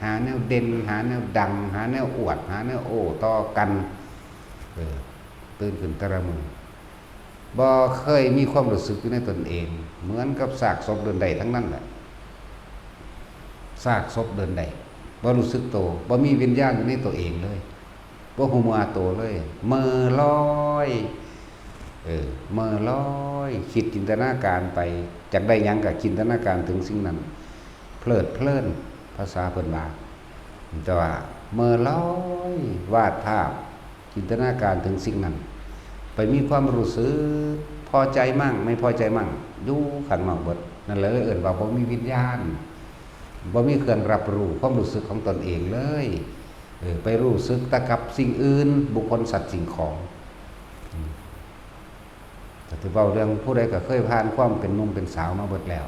หาแนวเด่น หาแนวดัง หาแนวอวด หาแนวโอ้ต่อกัน เออ ตื่นขึ้นแต่ละมื้อ บ่เคยมีความรู้สึกอยู่ในตนเอง เหมือนกับซากศพเดินได้ทั้งนั้นแหละ ซากศพเดินได้ บ่รู้สึกโต บ่มีวิญญาณอยู่ในตัวเองเลย บ่ฮู้เมื่อโตเลย เหม่อลอย เออ เหม่อลอย คิดจินตนาการไป จักได้หยังก็จินตนาการถึงสิ่งนั้น เพลิดเพลิน ภาษาเพิ่นว่า แต่ว่าเหม่อลอย วาดภาพ จินตนาการถึงสิ่งนั้น ไปมีความรู้สึกพอใจมั่ง ไม่พอใจมั่ง อยู่ข้างนอกเบิด นั่นแหละเลยเอิ้นว่าบ่มีวิญญาณ บ่มีเครื่องรับรู้ความรู้สึกของตนเองเลย เออ ไปรู้สึกแต่กับสิ่งอื่น บุคคล สัตว์ สิ่งของ อืม ก็ถือเว้าเรื่องผู้ใดก็เคยผ่านความเป็นหนุ่มเป็นสาวมาเบิดแล้ว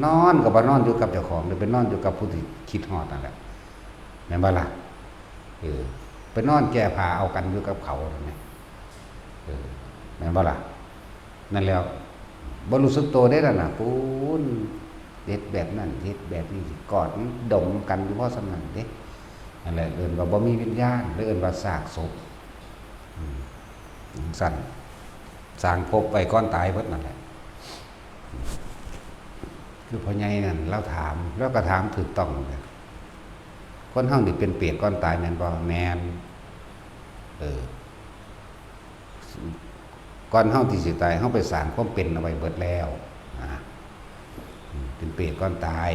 นอนก็บ่นอนอยู่กับเจ้าของ เด้ ไปนอนอยู่กับผู้ที่คิดฮอดนั่นแหละ แม่นบ่ล่ะ เออ ไปนอนแก้ผ้าเอากันอยู่กับเขานั่นแหละ เออ แม่นบ่ล่ะ นั่นแหล้ว บ่รู้สึกโตเด้นั่นน่ะ ปู๊น เฮ็ดแบบนั้น เฮ็ดแบบนี้ กอดดมกันอยู่พอส่ำนั้นเด้ นั่นแหละ เอิ้นว่าบ่มีวิญญาณ หรือเอิ้นว่าซากศพ อืม จั่งซั้น สร้างภพไว้ก่อนตายเบิดนั่นแหละ คือพ่อใหญ่นั่นลาวถาม ลาวก็ถามถูกต้องเลย คนเฮานี่เป็นเปรตก่อนตายแม่นบ่ แม่น เออ ก่อนเฮาที่สิตาย เฮาไปสร้างความเป็นเอาไว้เบิดแล้วนะ อืม เป็นเปรตก่อนตาย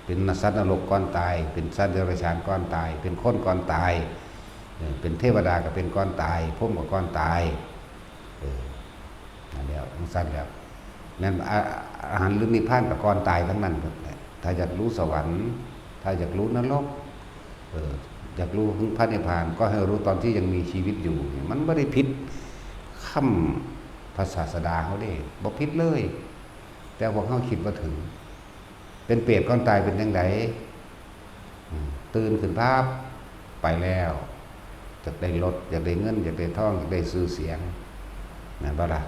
เป็นสัตว์นรกก่อนตาย เป็นสัตว์เดรัจฉานก่อนตาย เป็นคนก่อนตาย เออ เป็นเทวดาก็เป็นก่อนตาย พรหมก็ก่อนตาย เออ นั่นแหละ จั่งซั้นแหละ แม่น อา- อรหันต์หรือนิพพานก็ก่อนตายทั้งนั้นหมดแหละ ถ้าอยากรู้สวรรค์ ถ้าอยากรู้นรก เออ อยากรู้ถึงพระนิพพาน ก็ให้รู้ตอนที่ยังมีชีวิตอยู่ มันบ่ได้ผิดคำพระศาสดาเฮาเด้ บ่ผิดเลย แต่พวกเฮาคิดบ่ถึง เป็นเปรตก่อนตายเป็นจั่งใด อืม ตื่นขึ้นปั๊บ ไปแล้ว อยากได้รถ อยากได้เงิน อยากได้ทอง อยากได้ชื่อเสียง แม่นบ่ล่ะ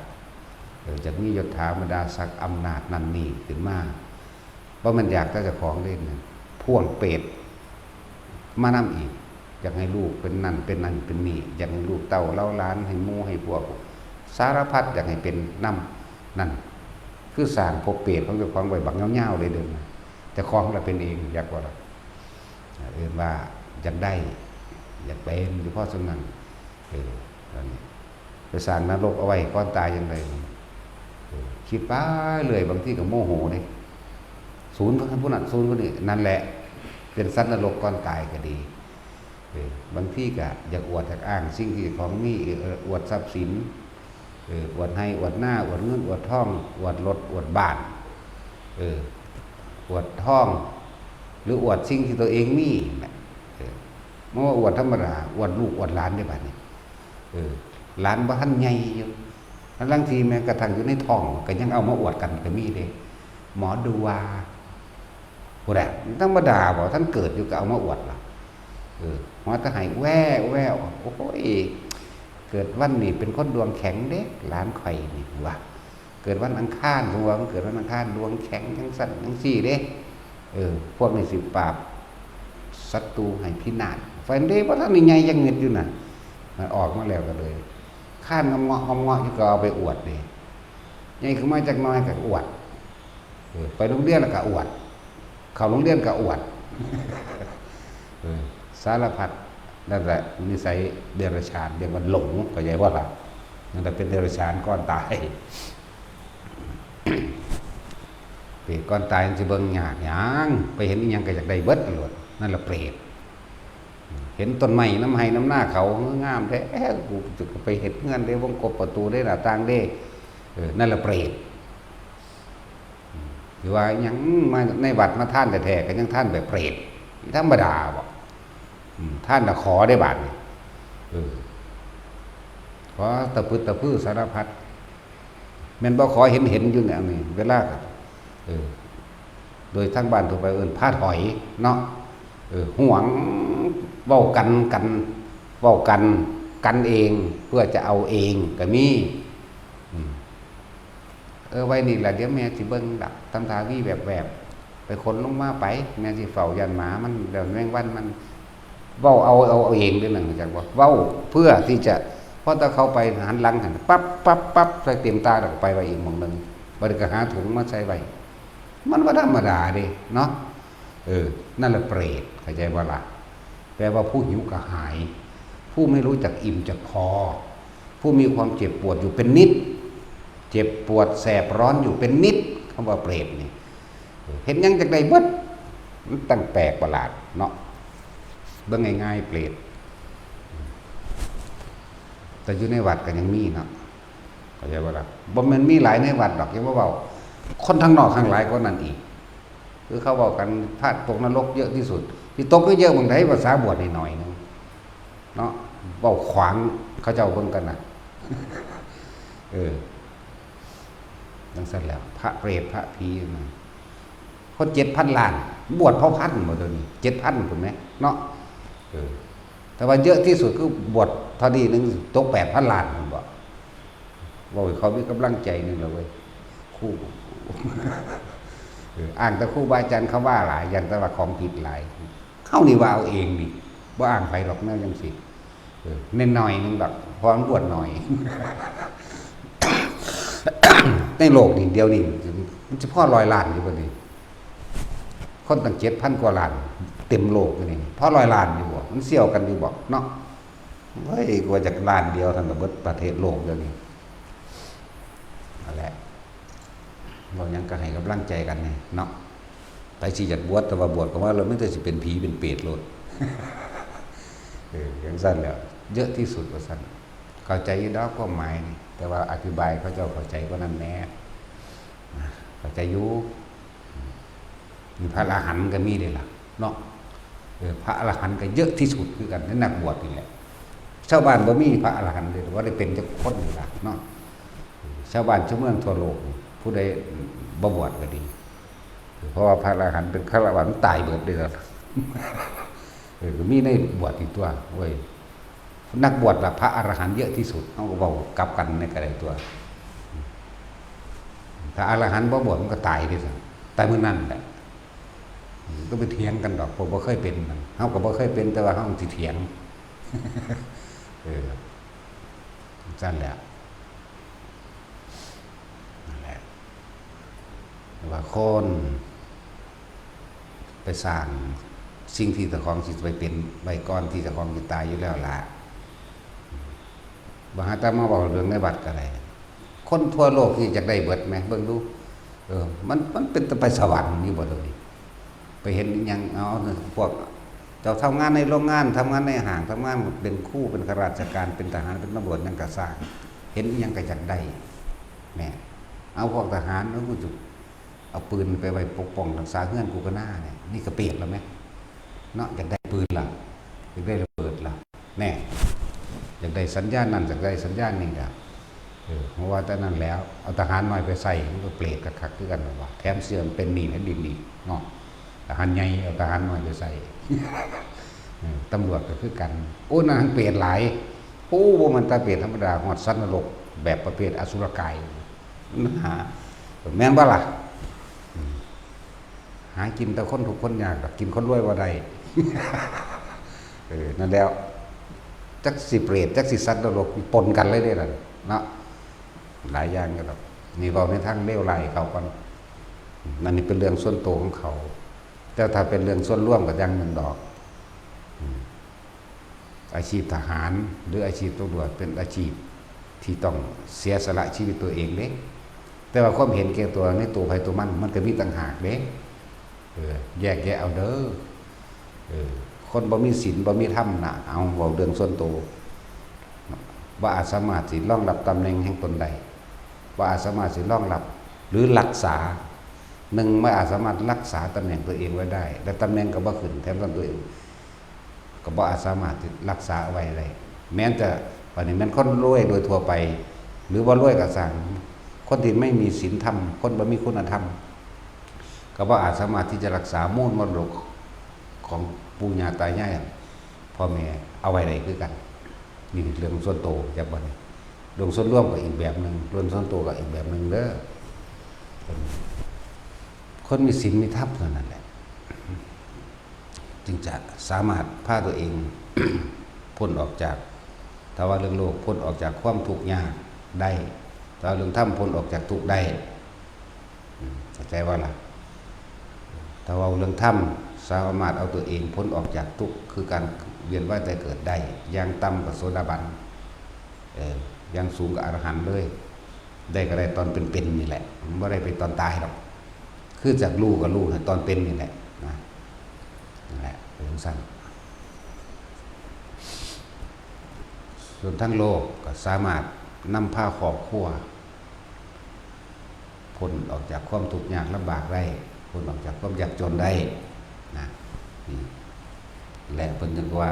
เออ อยากมียศถาบรรดาศักดิ์อำนาจนั่นนี่ขึ้นมา บ่แม่นอยากแต่เจ้าของเด้ พ่วงเปรตมานำอีก อยากให้ลูกเป็นนั่นเป็นนั่นเป็นนี่ อยากให้ลูกเต้าเหล่าหลาน ให้หมู่ให้พวก สารพัดอยากให้เป็นนำ นั่น คือสร้างภพเปรตของเจ้าของไว้บักยาวๆเลยเด้อนะ เจ้าของละเป็นเอง อยากบ่ล่ะ เอิ้นว่าอยากได้ อยากเป็นอยู่พอส่ำนั้น เออ อันนี้ ไปสร้างนรกเอาไว้ก่อนตายจั่งใด เออ คิดไปเรื่อย บางทีก็โมโหเด้ ศูนย์ผู้นั้น ศูนย์ผู้นี้ นั่นแหละ เป็นสัตว์นรกก่อนตายก็ดี เออ บางทีก็อยากอวดอยากอ้างสิ่งที่เจ้าของมี เออ อวดทรัพย์สิน เออ อวดไฮ่อวดนา อวดเงินอวดทอง อวดรถอวดบ้าน เออ อวดทอง หรืออวดสิ่งที่ตัวเองมีนั่นแหละ เออ บ่ว่าอวดธรรมดา อวดลูกอวดหลานเด้บัดนี้ เออ หลานบ่ทันใหญ่อยู่ ลางทีแม้กระทั่งอยู่ในท้องก็ยังเอามาอวดกันก็มีเด้ หมอดูว่า พุ้นน่ะ ธรรมดาบ่ ทันเกิดอยู่ก็เอามาอวดล่ะ เออ ว่าแต่ให้แว่วแว่ว โอ้ย เกิดวันนี้เป็นคนดวงแข็งเด้ หลานข่อยนี่ว่า เกิดวันอังคาร สมมุติว่ามันเกิดวันอังคาร ดวงแข็งจั่งซั้นจั่งซี้เด้ เออ พวกนี้สิปราบศัตรูให้พินาศ ฟันเด้ บ่ทันได้ใหญ่จักเม็ดอยู่น่ะ มันออกมาแล้วก็เลย คานงำเงาะงำเงาะอยู่ก็เอาไปอวดเด้ ใหญ่ขึ้นมาจักหน่อยก็อวด เออ ไปโรงเรียนแล้วก็อวด เข้าโรงเรียนก็อวด เออ สารพัด นั่นแหละ นิสัยเดรัจฉาน เรียกว่าหลง เข้าใจบ่ล่ะ นั่นแหละเป็นเดรัจฉานก่อนตาย เปรตก่อนตายมันสิเบิ่งยากหยัง ไปเห็นอิหยังก็อยากได้เบิดโลด นั่นแหละเปรต เห็นต้นไม้นำไฮ่นำนาเขา งามแท้ กูจะไปเฮ็ดเฮือนเด้ วงกบประตูเด้ หน้าต่างเด้ เออ นั่นแหละเปรต อืม หรือว่ายังมาในวัดมาทานแท้ๆ ก็ยังทานแบบเปรต ธรรมดาบ่ อืม ทานน่ะขอได้บาดนี่ เออ ขอตะพึดตะพือสารพัด แม่นบ่ ขอเห็นๆ อยู่เนี่ย อันนี้ เวลาก็ เออ โดยทางบ้านทั่วไปเอิ้นพระถอยเนาะ เออ หวง เว้ากัน กัน เว้ากัน กันเอง เพื่อจะเอาเองก็มี อืม เออ ไว้นี่ล่ะ เดี๋ยวแม่สิเบิ่งดอก ทำท่าวีแวบๆ ไปขนลงมาไป แม่สิเฝ้าย่านหมามัน แล้วแมงวันมัน เว้าเอา เอา เอาเองเด้อนั่น จักว่า เว้าเพื่อที่จะ พอแต่เขาไปหันหลังหั้น ปั๊บ ปั๊บ ปั๊บ ใส่เต็มตา แล้วก็ไปไว้อีกหม่องหนึ่ง บัดนี้ก็หาถุงมาใส่ไว้ มันบ่ธรรมดาเด้ เนาะ เออ นั่นแหละเปรต เข้าใจบ่ล่ะ แปลว่าผู้หิวกระหาย ผู้ไม่รู้จักอิ่มจักพอ ผู้มีความเจ็บปวดอยู่เป็นนิด เจ็บปวดแสบร้อนอยู่เป็นนิด คำว่าเปรตนี่ เห็นหยังจักได้เบิด มันตั้งแปลกประหลาดเนาะ เบิ่งง่ายๆ เปรต แต่อยู่ในวัดก็ยังมีเนาะ เข้าใจบ่ล่ะ บ่แม่นมีหลายในวัดดอก อย่ามาเว้า คนทางนอกทางหลายกว่านั้นอีก คือเขาเว้ากัน พระตกนรกเยอะที่สุด ที่ตกเยอะๆ หม่องใด ภาษาบวชนี่หน่อยหนึ่งเนาะ เว้าขวางเขาเจ้าเบิ่งกันน่ะ เออ จั่งซั้นแหละ พระเปรตพระผีนั่น คนเจ็ดพันล้าน บวชเผ่าพันธุ์บ่เดี๋ยวนี้ เจ็ดพันพุ้นแหม เนาะ เออ แต่ว่าเยอะที่สุดคือบวชเท่านี้หนึ่ง ตกแปดพันล้านพุ้นบ่ เว้าให้เขามีกำลังใจหนึ่งแล้วเว้ย ครู เออ อ้างแต่ครูบาอาจารย์เขาว่าหลาย ย้านแต่ว่าของผิดหลาย เฮานี่ว่าเอาเองนี่ บ่อ้างไผดอกแนวจั่งซี้ เออ น้อยๆ หนึ่งดอก เพราะมันบวชน้อย ในโลกนี่เดี๋ยวนี้ มันสิพอร้อยล้านอยู่บ่นี่ คนตั้งเจ็ดพันกว่าล้าน เต็มโลกอยู่นี่ พอร้อยล้านอยู่บ่ มันเสี่ยวกันอยู่บ่เนาะ เฮ้ย กว่าจะล้านเดียวเท่านั้นละ เบิดประเทศโลกเดี๋ยวนี้ นั่นแหละ เว้าหยังก็ให้กำลังใจกันนี่เนาะ ไผสิอยากบวช แต่ว่าบวชก็ว่าแล้วมันแต่สิเป็นผีเป็นเปรตโลด เออ จั่งซั้นแหละ เยอะที่สุดว่าซั้น เข้าใจอยู่ดอกความหมายนี่ แต่ว่าอธิบายเขาเจ้าเข้าใจกว่านั้นแหน่ นะ เข้าใจอยู่ มีพระอรหันต์ก็มีเด้ล่ะ เนาะ เออ พระอรหันต์ก็เยอะที่สุดคือกัน ในนักบวชนี่แหละ ชาวบ้านบ่มีพระอรหันต์เลย ว่าได้เป็นจักคนนี่ล่ะเนาะ ชาวบ้านชาวเมืองทั่วโลก ผู้ใดบ่บวชก็ดี เพราะว่าพระอรหันต์เป็นฆราวาสมันตายเบิดเลยล่ะ เออ ก็มีในบวชอีกตัวเว้ย นักบวชละพระอรหันต์เยอะที่สุด เขาก็เว้ากลับกันในกระไดตัว ถ้าอรหันต์บ่บวชมันก็ตายเด้ซั่น ตายมื้อนั้นแหละ ก็ไปเถียงกันดอก พวกบ่เคยเป็นนั่น เฮาก็บ่เคยเป็น แต่ว่าเฮาสิเถียง เออ ซั่นแหละ นั่นแหละ ว่าคนไปสร้างสิ่งที่เจ้าของสิไปเป็นไว้ก่อนที่เจ้าของสิตายอยู่แล้วล่ะ บ่หาแต่มาเว้าเรื่องในวัดก็ได้ คนทั่วโลกนี่อยากได้เบิดแหม เบิ่งดู เออ มัน มันเป็นตาไปสวรรค์อยู่บ่เดี๋ยวนี้ ไปเห็นอิหยัง เอา พวกเจ้าทำงานในโรงงาน ทำงานในห้าง ทำงานเป็นครู เป็นข้าราชการ เป็นทหาร เป็นตำรวจ หยังก็ซ่าง เห็นอิหยังก็อยากได้ แหม เอาพวกทหาร แล้วกูจะเอาปืนไปไว้ปกป้องรักษาเฮือนกูก็น่าเนี่ย นี่ก็เปรตแล้วแหม เนาะ อยากได้ปืนล่ะ อยากได้ระเบิดล่ะ แน่ อยากได้สัญญาณนั่น อยากได้สัญญาณนี่ก็ เออ เพราะว่าแต่นั้นแล้ว เอาทหารน้อยไปใส่ มันก็เปรตคักๆคือกันนั่นว่า แถมเสื่อมเป็นหนี้แผ่นดินอีกเนาะ ทหารใหญ่เอาทหารน้อยไปใส่ เออ ตำรวจก็คือกัน โอ้ นั่นทั้งเปรตหลาย โอ้ บ่แม่นแต่เปรตธรรมดา ฮอดสัตว์นรก แบบประเภทอสุรกาย มันหา แม่นบ่ล่ะ อืม หากินแต่คนทุกข์คนยากดอก กินคนรวยบ่ได้ เออ นั่นแล้ว จักสิเปรต จักสิสัตว์นรก ปนกันเลยเด้นั่นเนาะ หลายอย่างกันดอก นี่เว้าในทางเลวร้ายเขาก่อน นั่นนี่เป็นเรื่องส่วนตัวของเขา แต่ถ้าเป็นเรื่องส่วนรวมก็อย่างหนึ่งดอก อืม อาชีพทหาร หรืออาชีพตำรวจเป็นอาชีพที่ต้องเสียสละชีวิตตัวเองเด้ แต่ว่าความเห็นแก่ตัวในตัวไผตัวมัน มันก็มีต่างหากเด้ เออ แยกแยะเอาเด้อ เออ คนบ่มีศีลบ่มีธรรมน่ะ เอาเว้าเรื่องส่วนตัว บ่อาจสามารถสิรองรับตำแหน่งแห่งตนได้ บ่อาจสามารถสิรองรับ หรือรักษา หนึ่ง บ่อาจสามารถรักษาตำแหน่งตัวเองไว้ได้ และตำแหน่งก็บ่ขึ้น แถมตนตัวเอง ก็บ่อาจสามารถที่รักษาเอาไว้ได้ แม้นจะ บัดนี้แม่นคนรวยโดยทั่วไป หรือบ่รวยก็ซ่าง คนที่ไม่มีศีลธรรม คนบ่มีคุณธรรม ก็บ่อาจสามารถที่จะรักษามูลมรดกของปู่ย่าตายาย พ่อแม่เอาไว้ได้คือกัน นี่เรื่องส่วนตัว จักบ่นี่ เรื่องส่วนรวมก็อีกแบบหนึ่ง เรื่องส่วนตัวก็อีกแบบหนึ่งเด้อ คนมีศีลมีธรรมเท่านั้นแหละ จึงจะสามารถพาตัวเอง พ้นออกจาก ถ้าว่าเรื่องโลก พ้นออกจากความทุกข์ยากได้ ถ้าว่าเรื่องธรรม พ้นออกจากทุกข์ได้ อืม เข้าใจว่าล่ะ ถ้าว่าเรื่องธรรม สามารถเอาตัวเองพ้นออกจากทุกข์ คือการเวียนว่ายตายเกิดได้ อย่างต่ำก็โสดาบัน เออ อย่างสูงก็อรหันต์เลย ได้ก็ได้ตอนเป็นๆนี่แหละ มันบ่ได้ไปตอนตายดอก คือจากรู้ก็รู้นะ ตอนเป็นนี่แหละนะ นั่นแหละ เป็นจั่งซั้น ส่วนทางโลกก็สามารถนำพาครอบครัว พ้นออกจากความทุกข์ยากลำบากได้ พ้นออกจากความยากจนได้นะ นี่ และเพิ่นจึงว่า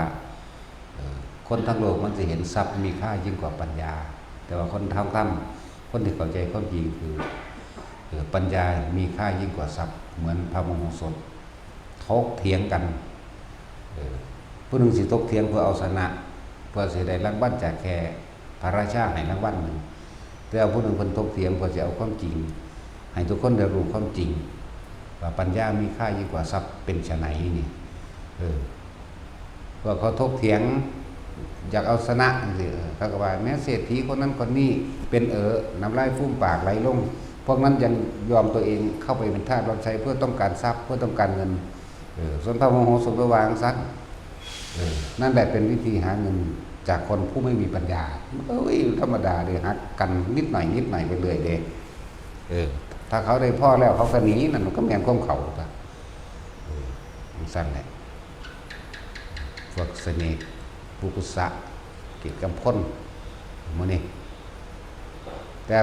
เอ่อ คนทั้งโลกมันสิเห็นทรัพย์มีค่ายิ่งกว่าปัญญา แต่ว่าคนทางธรรม คนที่เข้าใจความจริงคือ เอ่อ ปัญญามีค่ายิ่งกว่าทรัพย์ เหมือนพระมโหสถ ถกเถียงกัน เออ ผู้หนึ่งสิถกเถียงเพื่อเอาชนะ เพื่อสิได้รางวัลจากแค่พระราชาให้รางวัลหนึ่ง แต่ว่าผู้หนึ่งเพิ่นถกเถียงเพื่อสิเอาความจริง ให้ทุกคนได้รู้ความจริง ว่าปัญญามีค่ายิ่งกว่าทรัพย์เป็นไฉนนี่ เออ พวกเขาถกเถียง อยากเอาชนะจังซี้ เออ เขาก็ว่าแม้เศรษฐีคนนั้นคนนี้เป็นเอ๋อ น้ำลายฟูมปากไหลลง พวกนั้นยังยอมตัวเองเข้าไปเป็นทาสรับใช้เพื่อต้องการทรัพย์ เพื่อต้องการเงิน เออ ส่วนพระมโหสถก็วาจั่งซั้น เออ นั่นแหละเป็นวิธีหาเงินจากคนผู้ไม่มีปัญญา เอ้ย ธรรมดาเด้ หักกันนิดหน่อยนิดหน่อยไปเรื่อยเด้ เออ ถ้าเขาได้พอแล้วเขาก็หนี นั่นมันก็แม่นของเขาตั๊ว เออ จั่งซั้นแหละ พวกเสน่ห์ ปุกุสะ กิจกำพล หมู่นี้ แต่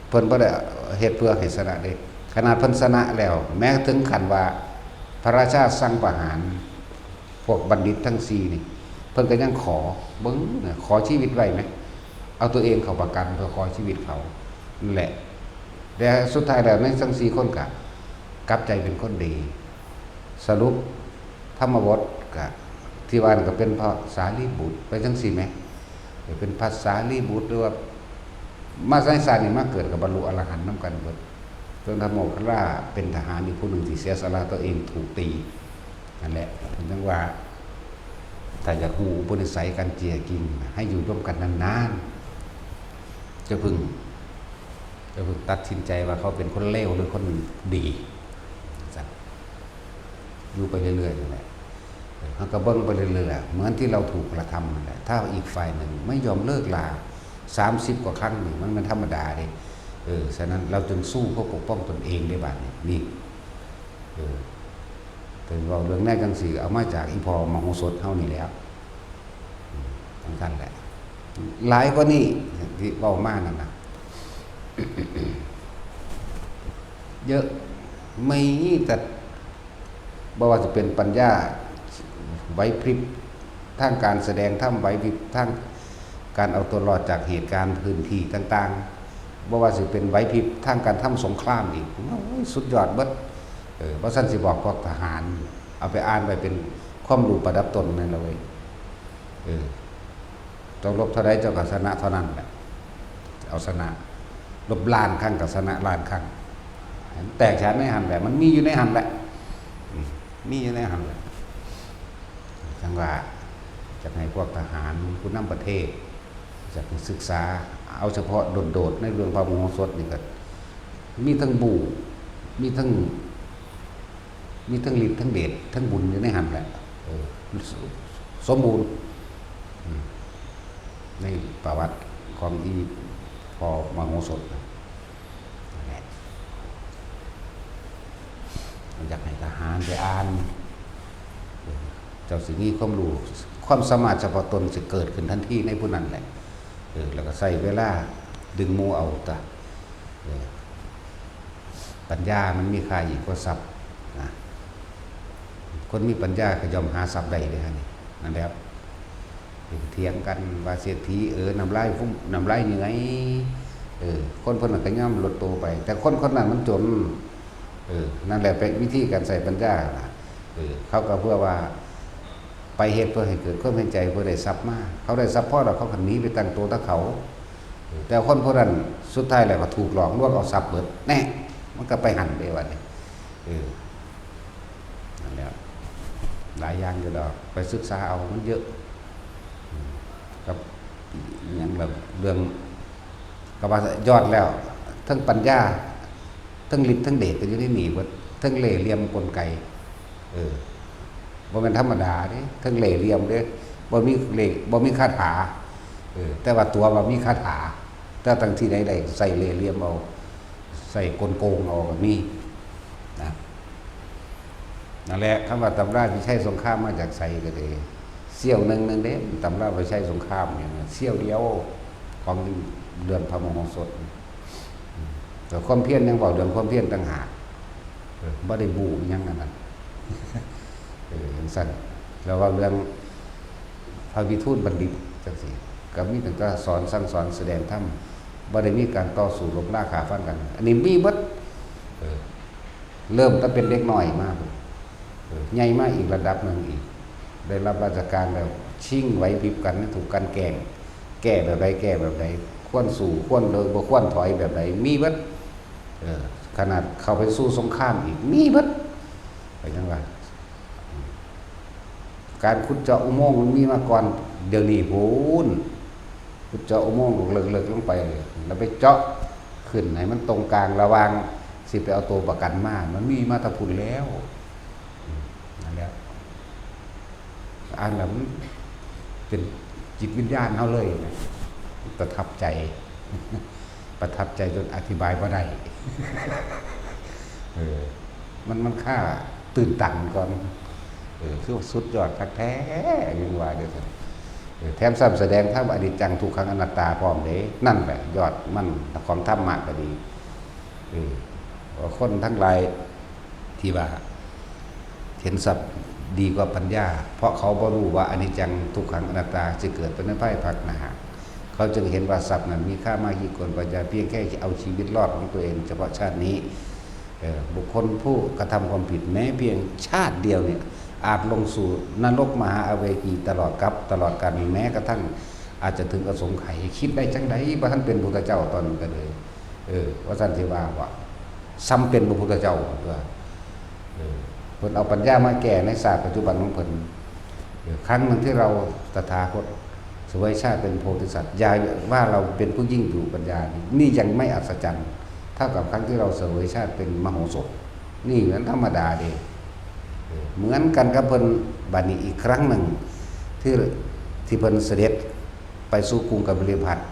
เพิ่นบ่ได้เฮ็ดเพื่อให้ชนะเด้ ขนาดเพิ่นชนะแล้ว แม้ถึงขั้นว่าพระราชาสั่งประหารพวกบัณฑิตทั้งสี่นี่ เพิ่นก็ยังขอ เบิ่งนะ ขอชีวิตไว้แหม เอาตัวเองเข้าประกันเพื่อขอชีวิตเขา นั่นแหละ แต่สุดท้ายแล้วในทั้งสี่คนก็ กลับใจเป็นคนดี สรุปธรรมบทก็ที่ว่านั่นก็เป็นพระสารีบุตรไปจังซี่แหม เป็นพระสารีบุตรหรือว่า มาในชาตินี้มาเกิดก็บรรลุอรหันต์นำกันเบิด จนพระโมคคัลลาเป็นทหารอีกผู้หนึ่งที่เสียสละตัวเองถูกตี นั่นแหละ เพิ่นจั่งว่า ถ้าอยากฮู้อุปนิสัยการเจื้อจริง ให้อยู่ร่วมกันนานๆ จะพึ่ง จะพึ่งตัดสินใจว่าเขาเป็นคนเลวหรือคนดี อยู่ไปเรื่อยๆ นั่นแหละ เราก็เบิ่งไปเรื่อยๆ เหมือนที่เราถูกกระทำนั่นแหละ ถ้าอีกฝ่ายหนึ่งไม่ยอมเลิกลา สามสิบกว่าครั้งนี่ มันเป็นธรรมดาเด้ เออ ฉะนั้นเราจึงสู้เพื่อปกป้องตนเองได้บาดนี้ นี่ เออ แต่เว้าเรื่องแนวจังซี่ เอามาจากอีพ่อมโหสถเฮานี่แหละ อืม จังซั่นแหละ หลายกว่านี้ที่เว้ามานั่นน่ะ เยอะ มีแต่ บ่ว่าสิเป็นปัญญา ไหวพริบทางการแสดงธรรม ไหวพริบทางการเอาตัวรอดจากเหตุการณ์พื้นที่ต่างๆ บ่ว่าสิเป็นไหวพริบทางการทำสงครามอีก โอ้ย สุดยอดเบิด เออ บ่ซั้นสิบอกพวกทหาร เอาไปอ่านไว้เป็นความรู้ประดับตนนั่นล่ะเว้ย เออ เจ้ารบเท่าใดเจ้าก็ชนะเท่านั้นแหละ เอาชนะ รบล้านครั้งก็ชนะล้านครั้ง แตกฉานในหั่นแหละ มันมีอยู่ในหั่นแหละ อืม มีอยู่ในหั่นแหละ จั่งว่า อยากให้พวกทหาร ผู้นำประเทศ อยากให้ศึกษา เอาเฉพาะโดดๆ ในเรื่องพระมโหสถนี่ก็ มีทั้งบู๊ มีทั้ง มีทั้งฤทธิ์ทั้งเดชทั้งบุญอยู่ในหั่นแหละ เออ สมบูรณ์ อืม ในประวัติของอีพ่อมโหสถนะ นั่นแหละ อยากให้ทหารไปอ่าน เออ เจ้าสิมีความรู้ ความสามารถเฉพาะตนสิเกิดขึ้นทันทีในผู้นั้นแหละ เออ แล้วก็ใช้เวลาดึงหมู่เอาตะ เออ ปัญญามันมีค่ายิ่งกว่าทรัพย์นะ คนมีปัญญาก็ย่อมหาทรัพย์ได้เด้อนี่ นั่นแหละ เถียงกันว่าเศรษฐี เออ น้ำลายฟูม น้ำลายเหงื่อย เออ คนคนนั้นก็ย่อมลดโตไป แต่คนคนนั้นมันจน เออ นั่นแหละเป็นวิธีการใช้ปัญญานะ เออ เขาก็เพื่อว่า ไปเฮ็ดเพื่อให้เกิดความเห็นใจ เพื่อได้ทรัพย์มา เขาได้ทรัพย์พอแล้วเขาก็หนีไปตั้งตัวตะเขา เออ แต่คนพวกนั้นสุดท้ายแล้วก็ถูกหลอกลวงเอาทรัพย์เบิด แน่ มันก็ไปหั่นเด้บัดนี้ เออ นั่นแหละ หลายอย่างอยู่ดอก ไปศึกษาเอา มันเยอะ อืม กับอิหยังล่ะ เรื่อง ก็ว่ายอดแล้ว ทั้งปัญญา ทั้งฤทธิ์ ทั้งเดชก็อยู่ในนี่เบิด ทั้งเล่ห์เหลี่ยมกลไก เออ บ่แม่นธรรมดาเด้ ทั้งเล่ห์เหลี่ยมเด้ บ่มีเลข บ่มีคาถา เออ แต่ว่าตัวว่ามีคาถา แต่ตั้งที่ใดได้ใส่เล่ห์เหลี่ยมเอา ใส่กลโกงเอาก็มี นะ นั่นแหละ คำว่าตำราพิชัยสงครามมาจากไสก็ดี เสี้ยวหนึ่งหนึ่งเด้ ตำราพิชัยสงครามเนี่ยนะ เสี้ยวเดียวของเรื่องพระมโหสถ แต่ความเพียรยังเว้าเรื่องความเพียรต่างหาก เออ บ่ได้บู๊อิหยังอันนั้น เออ จั่งซั้น แล้วเว้าเรื่องพระวิทูลบัณฑิตจั่งซี้ ก็มีตั้งแต่สอนสั่งสอนแสดงธรรม บ่ได้มีการต่อสู้รบราฆ่าฟันกัน อันนี้มีเบิด เออ เริ่มตั้งเป็นเด็กน้อยมา เออ ใหญ่มาอีกระดับหนึ่งอีก ได้รับราชการแล้ว ชิงไหวพริบกัน ถูกกลั่นแกล้ง แก้แบบใด แก้แบบใด ควรสู้ ควรเลิก บ่ควรถอยแบบใด มีเบิด เออ ขนาดเข้าไปสู่สงครามอีก มีเบิด ไปจั่งว่า การขุดเจาะอุโมงค์มันมีมาก่อน เดี๋ยวนี้พู้น ขุดเจาะอุโมงค์เลิกๆลงไป แล้วไปเจาะขึ้นให้มันตรงกลางระหว่าง สิไปเอาตัวประกันมา มันมีมาแต่พู้นแล้ว อืม นั่นแหละ อ่านแล้วมันเป็นจิตวิญญาณเฮาเลยนะ ประทับใจ ประทับใจจนอธิบายบ่ได้ เออ มัน มันค่าตื่นตันก่อน เออ คือว่าสุดยอดคักแท้ ยังว่าเด้อ เออ แถมซ้ำแสดงธรรมอนิจจังทุกขังอนัตตาพร้อมเด้ นั่นแหละยอดมันของธรรมะก็ดี เออ ว่าคนทั้งหลายที่ว่า เห็นทรัพย์ดีกว่าปัญญา เพราะเขาบ่รู้ว่าอนิจจังทุกขังอนัตตาจะเกิดเป็นในภายภาคหน้า เขาจึงเห็นว่าทรัพย์นั้นมีค่ามากยิ่งกว่าปัญญา เพียงแค่เอาชีวิตรอดของตัวเองเฉพาะชาตินี้ เออ บุคคลผู้กระทำความผิดแม้เพียงชาติเดียวเนี่ย อาจลงสู่นรกมหาอเวจีตลอดกับตลอดกาล แม้กระทั่งอาจจะถึงอสงไขย คิดได้จังใด บ่ทันเป็นพุทธเจ้าตอนนั้นก็เลย เออ ว่าซั่นสิว่าบ่ ซ้ำเป็นพระพุทธเจ้าตัว เออ เพิ่นเอาปัญญามาแก้ในศาสตร์ปัจจุบันของเพิ่น เออ ครั้งหนึ่งที่เราตถาคตเสวยชาติเป็นโพธิสัตว์ อย่าว่าเราเป็นผู้ยิ่งอยู่ปัญญา นี่ยังไม่อัศจรรย์ เท่ากับครั้งที่เราเสวยชาติเป็นมโหสถ นี่มันธรรมดาเด้ เออ เหมือนกันกับเพิ่น บัดนี้อีกครั้งหนึ่ง ที่ ที่เพิ่นเสด็จไปสู่กรุงกบิลพัสดุ์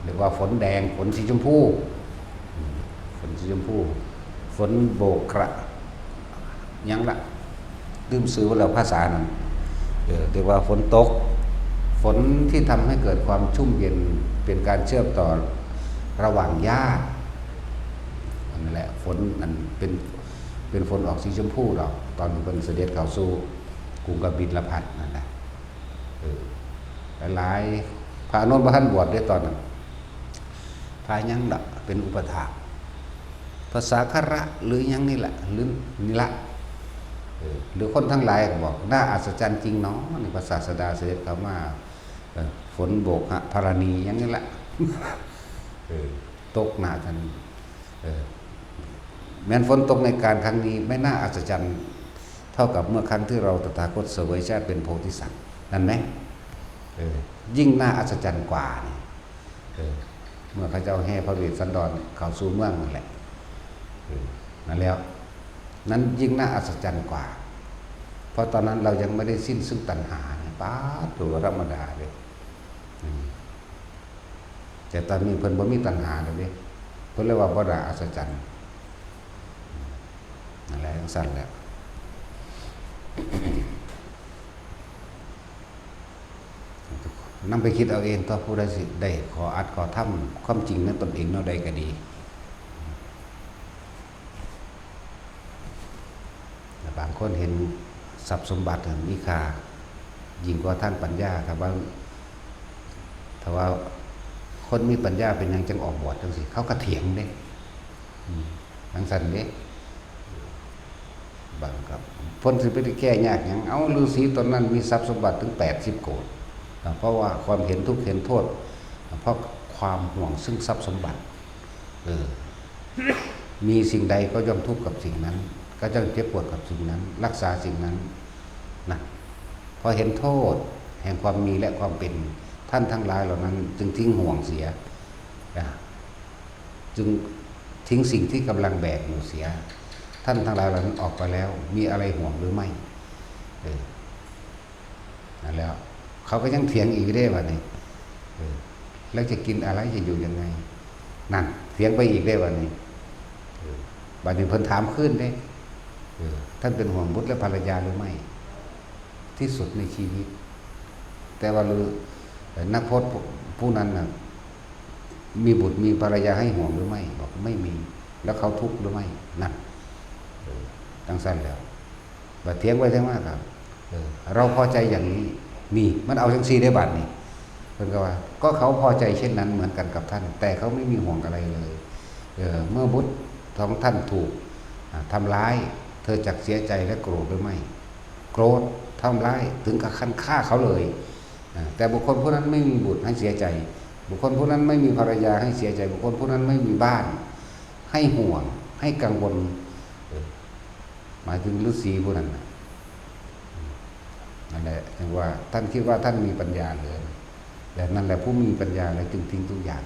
เรียกว่าฝนแดง ฝนสีชมพู อืม ฝนสีชมพู ฝนโบกกระ หยังละ ลืมชื่อแล้วภาษานั้น เออ เรียกว่าฝนตก ฝนที่ทำให้เกิดความชุ่มเย็น เป็นการเชื่อมต่อระหว่างหญ้า นั่นแหละ ฝนนั่นเป็น เป็นฝนออกสีชมพูดอก ตอนที่เพิ่นเสด็จเข้าสู่กรุงกบิลพัสดุ์นั่นแหละ เออ หลายๆ พระอานนท์บ่ทันบวชเด้ตอนนั้น พระหยังล่ะ เป็นอุปัฏฐาก พระสาคระหรือหยังนี่แหละ หรือนี่ละ เออ หรือคนทั้งหลายก็บอก น่าอัศจรรย์จริงเนาะ นี่พระศาสดาเสด็จเข้ามา เออ ฝนโบกหะธรณีหยังนี่ละ เออ ตกหนักกัน เออ แม้นฝนตกในการครั้งนี้ไม่น่าอัศจรรย์เท่ากับเมื่อครั้งที่เราตถาคตเสวยชาติเป็นโพธิสัตว์ นั่นไหม เออ ยิ่งน่าอัศจรรย์กว่านี่ เออ เมื่อเขาเจ้าแห่พระเวสสันดรเข้าสู่เมืองนั่นแหละ เออ นั่นแล้ว นั้นยิ่งน่าอัศจรรย์กว่า เพราะตอนนั้นเรายังไม่ได้สิ้นซึ่งตัณหาเนี่ย ป๊าด ตัวธรรมดาเลย อืม แต่ตอนนี้เพิ่นบ่มีตัณหาแล้วเด้ เพิ่นเลยว่าบ่น่าอัศจรรย์ นั่นแหละ จั่งซั้นแหละ นำไปคิดเอาเอง ตัวผู้ใดสิได้ข้ออัดข้อธรรม ความจริงในตนเองแนวใดก็ดี แต่บางคนเห็นทรัพย์สมบัติมีค่า ยิ่งกว่าทางปัญญา ถ้าว่า ถ้าว่าคนมีปัญญาเป็นหยังจังออกบวชจั่งซี้ เขาก็เถียงเด้ อืม จั่งซั้นเด้ บางครับ เพิ่นสิไปแก้ยากหยัง เอ้า ฤาษีตนนั้นมีทรัพย์สมบัติถึงแปดสิบโกฏ อ่า เพราะว่าความเห็นทุกข์เห็นโทษ เพราะความห่วงซึ่งทรัพย์สมบัติ เออ มีสิ่งใดก็ย่อมทุกข์กับสิ่งนั้น ก็ย่อมเจ็บปวดกับสิ่งนั้น รักษาสิ่งนั้น นะ พอเห็นโทษแห่งความมีและความเป็น ท่านทั้งหลายเหล่านั้นจึงทิ้งห่วงเสีย นะ จึงทิ้งสิ่งที่กำลังแบกอยู่เสีย ท่านทั้งหลายเหล่านั้นออกไปแล้ว มีอะไรห่วงหรือไม่ เออ นั่นแหละ เขาก็ยังเถียงอีกเด้บัดนี้ เออ แล้วจะกินอะไร จะอยู่ยังไง นั่น เถียงไปอีกเด้บัดนี้ เออ บัดนี้เพิ่นถามคืนเด้ เออ ท่านเป็นห่วงบุตรและภรรยาหรือไม่ ที่สุดในชีวิต แต่ว่าฤา เอ่อ นักพจน์ผู้ ผู้นั้นน่ะ มีบุตรมีภรรยาให้ห่วงหรือไม่ บอกไม่มี แล้วเขาทุกข์หรือไม่ นั่น เออ จั่งซั้นแล้ว บัดเถียงไปเถียงมาครับ เออ เราพอใจอย่างนี้ นี่ มันเอาจั่งซี้เด้บัดนี้ เพิ่นก็ว่า ก็เขาพอใจเช่นนั้นเหมือนกันกับท่าน แต่เขาไม่มีห่วงอะไรเลย เออ เมื่อบุตรของท่านถูก อ่า ทำร้าย เธอจักเสียใจและโกรธหรือไม่ โกรธ ทำร้าย ถึงกับขั้นฆ่าเขาเลย อ่า แต่บุคคลผู้นั้นไม่มีบุตรให้เสียใจ บุคคลผู้นั้นไม่มีภรรยาให้เสียใจ บุคคลผู้นั้นไม่มีบ้านให้ห่วง ให้กังวล เออ หมายถึงฤาษีผู้นั้นน่ะ นั่นแหละ จึงว่าท่านคิดว่าท่านมีปัญญาเหลือ แต่นั่นแหละ ผู้มีปัญญาแล้วจึงทิ้งทุกอย่าง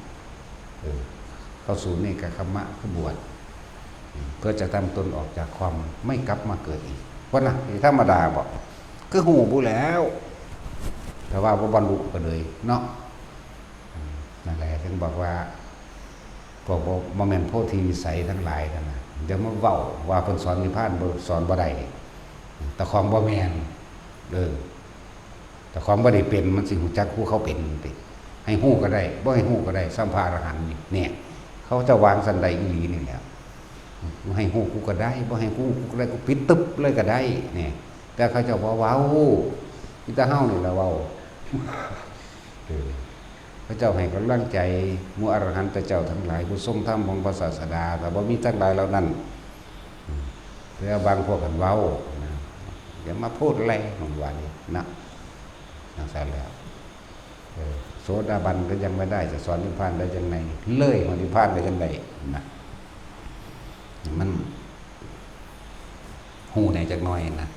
เออ เข้าสู่เนกขัมมะ คือบวช เพื่อจะทำตนออกจากความไม่กลับมาเกิดอีก ว่านะ นี่ธรรมดาบ่ คือฮู้บ่แล้ว แต่ว่าบ่บรรลุก็เลยเนาะ อืม นั่นแหละ ถึงบอกว่า พวกบ่ บ่แม่นโพธิวิสัยทั้งหลายนั่นน่ะ อย่ามาเว้าว่าเพิ่นสอนนิพพาน บ่ สอนบ่ได้ เจ้าของบ่แม่น เออ เจ้าของบ่ได้เป็น มันสิฮู้จักผู้เขาเป็นติ ให้ฮู้ก็ได้ บ่ให้ฮู้ก็ได้ ส่ำพระอรหันต์นี่ เนี่ย เขาเจ้าวางซั่นได้อีหลีนี่แหละ ให้ฮู้กูก็ได้ บ่ให้ฮู้กูก็ได้ กูปิดตึ๊บเลยก็ได้ เนี่ย แต่เขาเจ้าบ่เว้า มีแต่เฮานี่ล่ะเว้า เออ พระเจ้าให้กำลังใจหมู่อรหันตเจ้าทั้งหลาย ผู้ทรงธรรมของพระศาสดา ถ้าบ่มีทั้งหลายเหล่านั้น แล้วบางพวกกันเว้านะ อย่ามาพูดแรงมันว่านี่นะ จังซั่นแล้ว เออ โสดาบันก็ยังไม่ได้ จะสอนนิพพานได้ยังไง เลยของนิพพานได้ยังไงนะ มัน ฮู้แหน่จักหน่อยนะ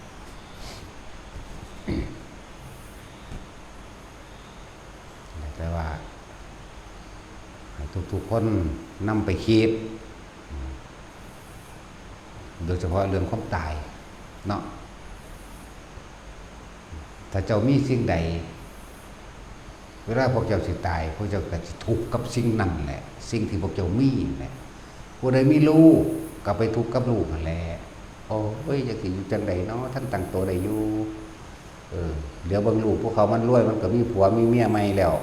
แต่ว่า ให้ทุกๆคนนำไปคิด โดยเฉพาะเรื่องความตายเนาะ ถ้าเจ้ามีสิ่งใด เวลาพวกเจ้าสิตาย พวกเจ้าก็สิทุกข์กับสิ่งนั้นแหละ สิ่งที่พวกเจ้ามีนั่นแหละ ผู้ใดมีลูกก็ไปทุกข์กับลูกนั่นแหละ โอ้ย จักสิอยู่จั่งใดเนาะ ทันตั้งตัวได้อยู่ เออ เดี๋ยวเบิ่งลูกพวกเขามันรวย มันก็มีผัวมีเมียใหม่แล้ว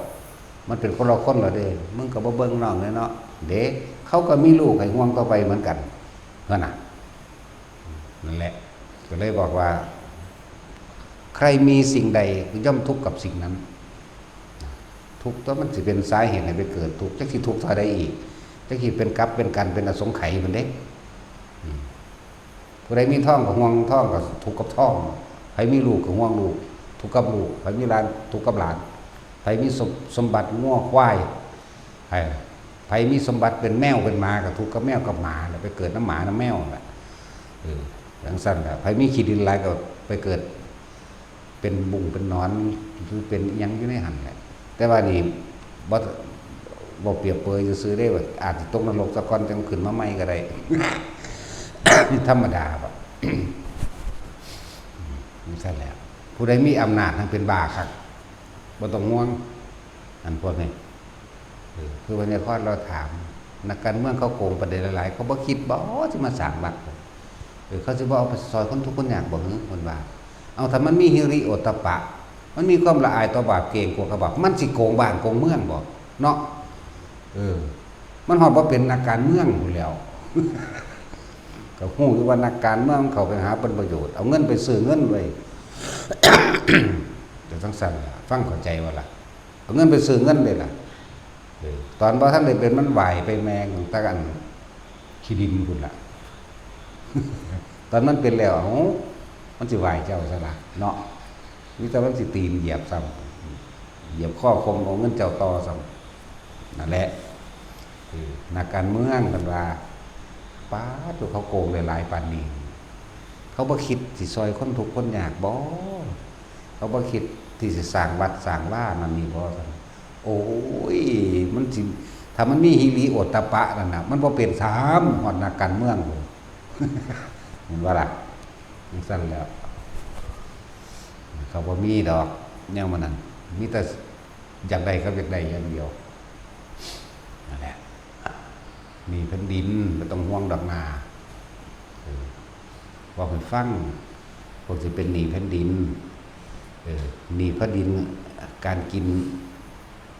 มันเป็นคนละคนแล้วเด้ มึงก็บ่เบิ่งน้องเลยเนาะ เด้ เขาก็มีลูกให้ห่วงต่อไปเหมือนกัน นั่นน่ะ นั่นแหละ ก็เลยบอกว่า ใครมีสิ่งใดย่อมทุกข์กับสิ่งนั้น ทุกข์ตัวมันสิเป็นสาเหตุให้ไปเกิดทุกข์ จักสิทุกข์เท่าใดอีก จักสิเป็นกับเป็นกันเป็นอสงไขยมันเด้ อืม ผู้ใดมีทองก็ห่วงทอง ก็ทุกข์กับทอง ใครมีลูกก็ห่วงลูก ทุกข์กับลูก ใครมีหลาน ทุกข์กับหลาน ใครมีสม- สมบัติงัวควาย ใคร- ใครมีสมบัติเป็นแมวเป็นหมา ก็ทุกข์กับแมวกับหมาแหละ ไปเกิดนำหมานำแมวแหละ เออ จั่งซั่นแหละ ใครมีขี้ดินหลายก็ไปเกิด เป็นบุ้งเป็นหนอน หรือเป็นอิหยังอยู่ในหั่นแหละ แต่ว่านี่บ่- บ่เปรียบเปรยซื่อๆเด้ อาจสิตกนรกซะก่อนจั่งขึ้นมาใหม่ก็ได้ นี่ธรรมดาบ่ จั่งซั่นแหละ ผู้ใดมีอำนาจทั้งเป็นบ้าคัก บ่ต้องห่วง อันพวกนี้ เออ คือวันนี้คอดเราถาม นักการเมืองเขาโกงประเด็นหลายๆ เขาบ่คิดบ่สิมาสร้างวัด เออ เขาสิบ่เอาไปซอยคนทุกข์คนยากบ่หือ เพิ่นว่า เอา ถ้ามันมีฮิริโอตตัปปะ มันมีความละอายต่อบาป เกรงกลัวกับบาป มันสิโกงบ้านโกงเมืองบ่ เนาะ เออ มันฮอดบ่เป็นนักการเมืองพู้นแหล้ว ก็ฮู้อยู่ว่านักการเมืองเขาไปหาผลประโยชน์ เอาเงินไปซื้อเงินไว้ แต่จั่งซั่นล่ะ ฟังเข้าใจบ่ล่ะ เอาเงินไปซื้อเงินเลยล่ะ เออ ตอนบ่ทันได้เป็นมันไหว้ไปแม่งตั้งแต่อันขี้ดินพู้นล่ะ ตอนมันเป็นแล้ว เอ้า มันสิไหว้เจ้าซะล่ะ เนาะ มีแต่มันสิตีนเหยียบซ้ำ เหยียบคอคมเอาเงินเจ้าต่อซ้ำ นั่นแหละ เออ นักการเมืองเพิ่นว่า ป๊าด เขาโกงได้หลายปานนี้ เขาบ่คิดสิซอยคนทุกข์คนยากบ่ เขาบ่คิดที่สิสร้างวัดสร้างวานั่นนี่บ่ โอ้ย มันสิ- ถ้ามันมีฮิริโอตตัปปะนั่นน่ะ มันบ่เป็นซ้ำฮอดนักการเมืองพู้น เห็นบ่ล่ะ จั่งซั่นแหล้ว เขาบ่มีดอก แนวมันนั่น มีแต่อยากได้กับอยากได้อย่างเดียว นั่นแหละ หนี้แผ่นดิน บ่ต้องห่วงดอกนา เออ เว้าให้ฟัง พวกสิเป็นหนี้แผ่นดิน เออ หนี้แผ่นดิน การกิน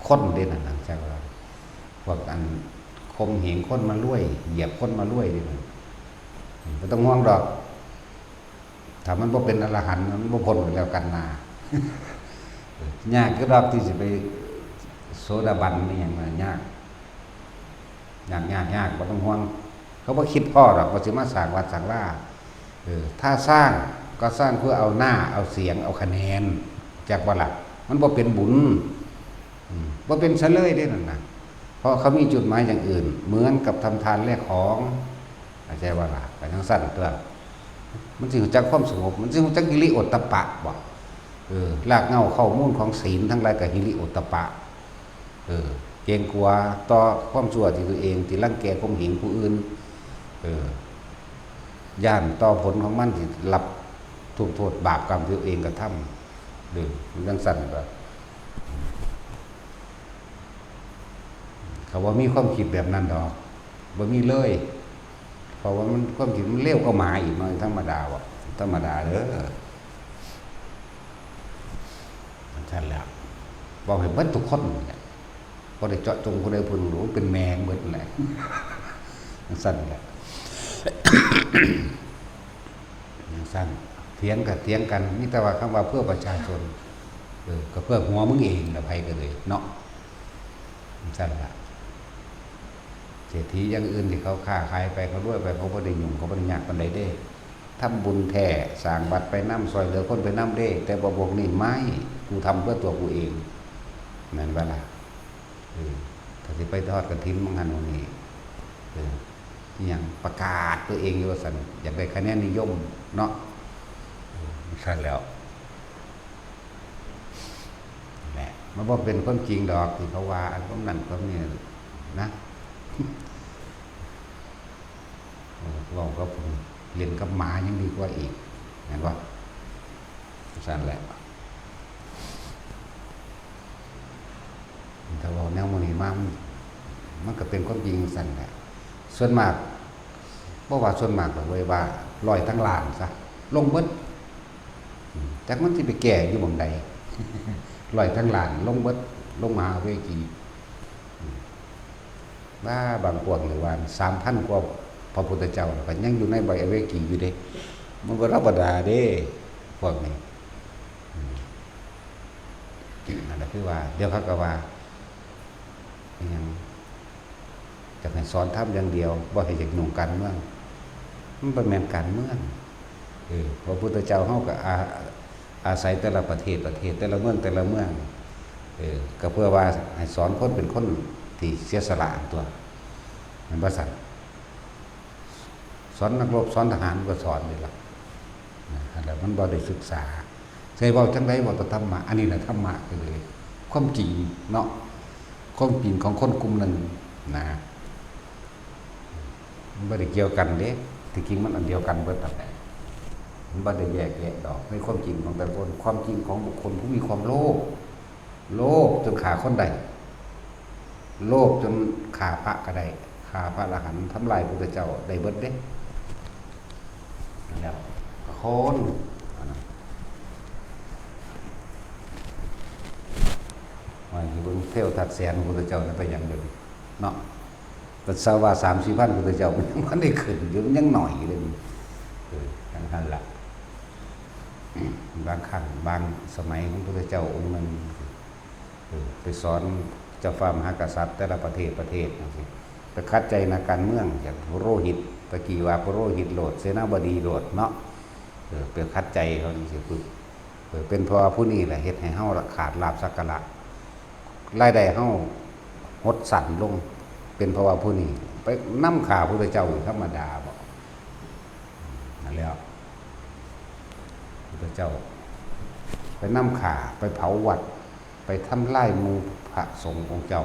คนเด้นั่นน่ะ จักว่า พวกอันข่มเหงคนมารวย เหยียบคนมารวยเด้นั่น บ่ต้องห่วงดอก ถ้ามันบ่เป็นอรหันต์ มันบ่พ้นแล้วกันนา ยากอยู่ดอกที่สิไปโสดาบันนี่หยังน่ะ ยาก ยาก ยาก ยาก บ่ต้องห่วง เขาบ่คิดพ้อดอกว่าสิมาสร้างวัดสร้างวา เออ ถ้าสร้างก็สร้างเพื่อเอาหน้า เอาเสียง เอาคะแนน จักบ่ล่ะ มันบ่เป็นบุญ อืม บ่เป็นซะเลยเด้นั่นน่ะ เพราะเขามีจุดหมายอย่างอื่น เหมือนกับทำทานแลกของ เข้าใจบ่ล่ะ ก็จั่งซั่นตั๊ว มันสิรู้จักความสงบ มันสิรู้จักฮิริโอตตัปปะบ่ เออ รากเหง้าเค้ามูลของศีลทั้งหลายก็ฮิริโอตตัปปะ เออ เกรงกลัวต่อความชั่วที่ตัวเอง ที่รังแกข่มเหงผู้อื่น เออ ย้านต่อผลของมันที่รับทุกข์โทษบาปกรรมที่ตัวเองกระทำ เออ มันจั่งซั่นก็ เขาบ่มีความคิดแบบนั้นดอก บ่มีเลย เพราะว่ามัน ความคิดมันเลวกว่าหมาอีกเนาะ ธรรมดาบ่ ธรรมดาเด้อ จั่งซั่นแหละ เว้าให้เบิดทุกคนนี่แหละ บ่ได้เจาะจงผู้ใดผู้หนึ่งหรอก เป็นแม่งเบิดนั่นแหละ จั่งซั่นแหละ จั่งซั่น เถียงก็เถียงกัน มีแต่ว่าคำว่าเพื่อประชาชน เออ ก็เพื่อหัวมึงเองล่ะ ไผก็เลย เนาะ จั่งซั่นล่ะ เศรษฐีอย่างอื่นที่เขาค้าขายไป เขารวยไป เขาบ่ได้ยุ่ง เขาบ่ได้ยากปานใดเด้ ท ทำบุญแท้ สร้างวัดไปนำ ซ่อยเหลือคนไปนำเด้ แต่ว่าพวกนี้ไม่ กูทำเพื่อตัวกูเอง แม่นบ่ล่ะ เออ ถ้าสิไปทอดกฐิน บางหันบางนี่ เออ อิหยัง ประกาศตัวเองอยู่ว่าซั่น อยากได้คะแนนนิยมเนาะ เออ ซั่นแล้ว แหละ มันบ่เป็นความจริงดอกที่เขาว่า อันพวกนั้นพวกนี้นะ เออ เว้ากับผม เล่นกับหมายังดีกว่าอีก แม่นบ่ ซั่นแหละ ถ้าเว้าแนวหมู่นี้มา มัน มันก็เป็นความจริงซั่นแหละ ส่วนมาก บ่ว่าส่วนมากดอกเว้ย ว่าร้อยทั้งล้านซะ ลงเบิด อืม จักมันสิไปแก้อยู่หม่องใด ร้อยทั้งล้าน ลงเบิด ลงมหาเวที อืม ว่าบางพวกนี่ว่า สามพัน กว่าพระพุทธเจ้า ก็ยังอยู่ในใบอเวกีอยู่เด้ มันบ่ธรรมดาเด้ พวกนี้ อืม นั่นแหละคือว่า เดี๋ยวเขาก็ว่า อิหยัง อยากให้สอนธรรมอย่างเดียว บ่ให้อยากยุ่งการเมือง มันบ่แม่นการเมือง เออ พระพุทธเจ้าเฮาก็อา อาศัยแต่ละประเทศ ประเทศ แต่ละเมือง แต่ละเมือง เออ ก็เพื่อว่าให้สอนคนเป็นคนที่เสียสละตัว แม่นบ่ซั่น สอนนักรบ สอนทหารก็สอนนี่ล่ะ นะ แล้วมันบ่ได้ศึกษา ใช่เว้าจั่งใด เว้าแต่ธรรมะ อันนี้น่ะธรรมะก็เลย ความจริงเนาะ ความจริงของคนกลุ่มหนึ่งนะ มันบ่ได้เกี่ยวกันเด้ ที่จริงมันอันเดียวกันเบิดนั่นแหละ มันบ่ได้แยกแยะดอก ในความจริงของแต่ละคน ความจริงของบุคคลผู้มีความโลภ โลภจนฆ่าคนได้ โลภจนฆ่าพระก็ได้ ฆ่าพระอรหันต์ ทำลายพุทธเจ้าได้เบิดเด้ นั่นแหละ คน อันนั้น ว่าสิเบิ่งเทวทัตแสนพุทธเจ้านั้นไปหยังเดี๋ยวนี้เนาะ ปัสสาวะสามสี่พันพุทธเจ้า มันยังบ่ได้ขึ้นอยู่ มันยังน้อยอยู่เลย เออ จั่งซั่นล่ะ บางครั้งบางสมัยของพุทธเจ้าองค์หนึ่ง เออ ไปสอนเจ้าฟ้ามหากษัตริย์แต่ละประเทศประเทศจั่งซี้ ไปขัดใจนักการเมือง อย่างปุโรหิต ตะกี้ว่าปุโรหิตโลด เสนาบดีโลดเนาะ เออ ไปขัดใจเขาจั่งซี้ปุ๊บ เออ เป็นเพราะว่าผู้นี้แหละเฮ็ดให้เฮาละขาดลาภสักการะ รายได้เฮาหดสั้นลง เป็นเพราะว่าผู้นี้ไปนำฆ่าพุทธเจ้าอยู่ธรรมดาบ่ นั่นแหล้ว พุทธเจ้า ไปนำฆ่า ไปเผาวัด ไปทำลายหมู่พระสงฆ์องค์เจ้า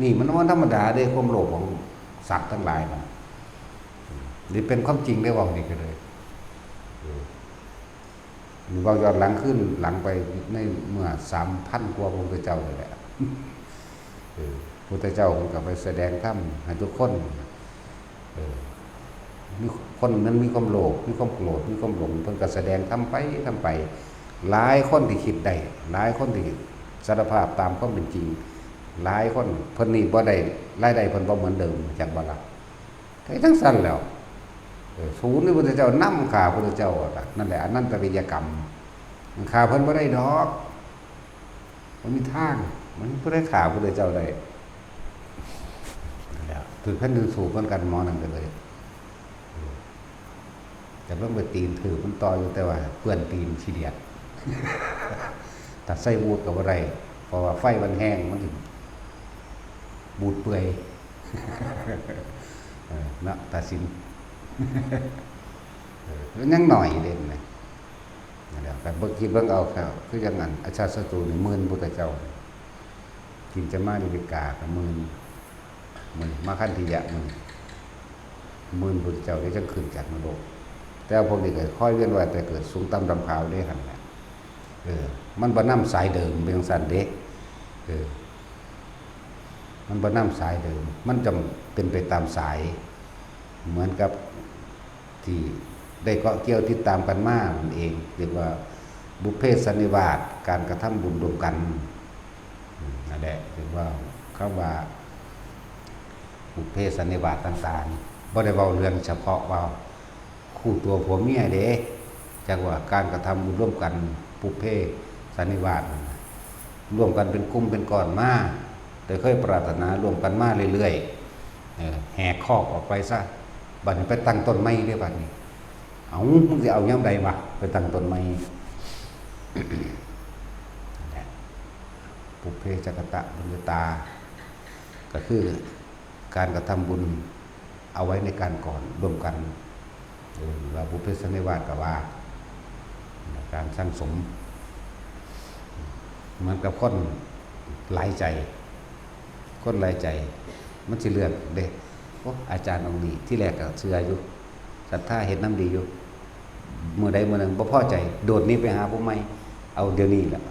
นี่มันบ่ธรรมดาเด้ ความโลภของสัตว์ทั้งหลายนะ นี่เป็นความจริงได้ เว้านี่ก็เลย เออ นี่เว้าย้อนหลังคืนหลังไปในเมื่อสามพันกว่าพระพุทธเจ้านี่แหละ เออ พุทธเจ้าเพิ่นก็ไปแสดงธรรมให้ทุกคน เออ มีคนมันมีความโลภ มีความโกรธ มีความหลง เพิ่นก็แสดงธรรมไป ธรรมไป หลายคนที่คิดได้ หลายคนที่สารภาพตามความเป็นจริง หลายคน เพิ่นนี่บ่ได้ รายได้เพิ่นบ่เหมือนเดิม จักบ่ล่ะ แต่จั่งซั่นแล้ว เออ สูนนี่พุทธเจ้านำฆ่าพุทธเจ้าอะ นั่นแหละอนันตริยกรรม มันฆ่าเพิ่นบ่ได้ดอก มันมีทาง มันบ่ได้ฆ่าพุทธเจ้าได้ นั่นแหละ ถือแผ่นดินสูบเหมือนกันหมอนั่นก็เลย เออ จะลงไปตีนถือมันต่ออยู่ แต่ว่าเปื้อนตีนขี้เดียด ถ้าใส่บูทก็บ่ได้ เพราะว่าไฟมันแฮง มันสิบูดเปื่อย เออ เนาะ ตัดสิน เออ มันยังน้อยเด่นนะ นั่นแหละ แต่เบิ่ง คิดเบิ่งเอาครับ คือจั่งนั้น อชาติศัตรูนี่หมื่นพุทธเจ้า กินจะมาริกาก็หมื่น หมื่น มาคันธิยะหมื่น หมื่นพุทธเจ้าที่จั่งขึ้นจากนรก แต่พวกนี้ก็คอยเวียนว่ายแต่เกิดสูงต่ำดำขาวเด้หั่นแหละ เออ มันบ่นำสายเดิม เป็นจั่งซั่นเด้ เออ มันบ่นำสายเดิม มันจะเป็นไปตามสาย เหมือนกับที่ได้เกาะเกี่ยวติดตามกันมานั่นเอง เรียกว่าบุพเพสันนิวาส การกระทำบุญร่วมกัน อืม นั่นแหละ เรียกว่าคำว่าบุพเพสันนิวาสต่างๆ บ่ได้เว้าเรื่องเฉพาะว่า คู่ตัวผัวเมียเด้ จักว่าการกระทำบุญร่วมกัน ปุพเพสันนิวาสนั่นน่ะ ร่วมกันเป็นกลุ่มเป็นก้อนมา แต่เคยปรารถนาร่วมกันมาเรื่อยๆ เออ แหกคอกออกไปซะ บัดนี้ไปตั้งต้นใหม่เด้บัดนี้ เอา มึงสิเอายามใดวะ ไปตั้งต้นใหม่ ปุพเพจักกตะปุญญาตา ก็คือการกระทำบุญเอาไว้ในการก่อนร่วมกัน เออ ว่าปุพเพสันนิวาสก็ว่า การสั่งสม เหมือนกับคนหลายใจ คนหลายใจ มันสิเลือกเด้ โอ้ อาจารย์องค์นี้ ที่แรกก็เชื่ออยู่ ศรัทธาเฮ็ดนำดีอยู่ มื้อใดมื้อหนึ่งบ่พอใจ โดดหนีไปหาผู้ใหม่ เอาเดี๋ยวนี้แหละ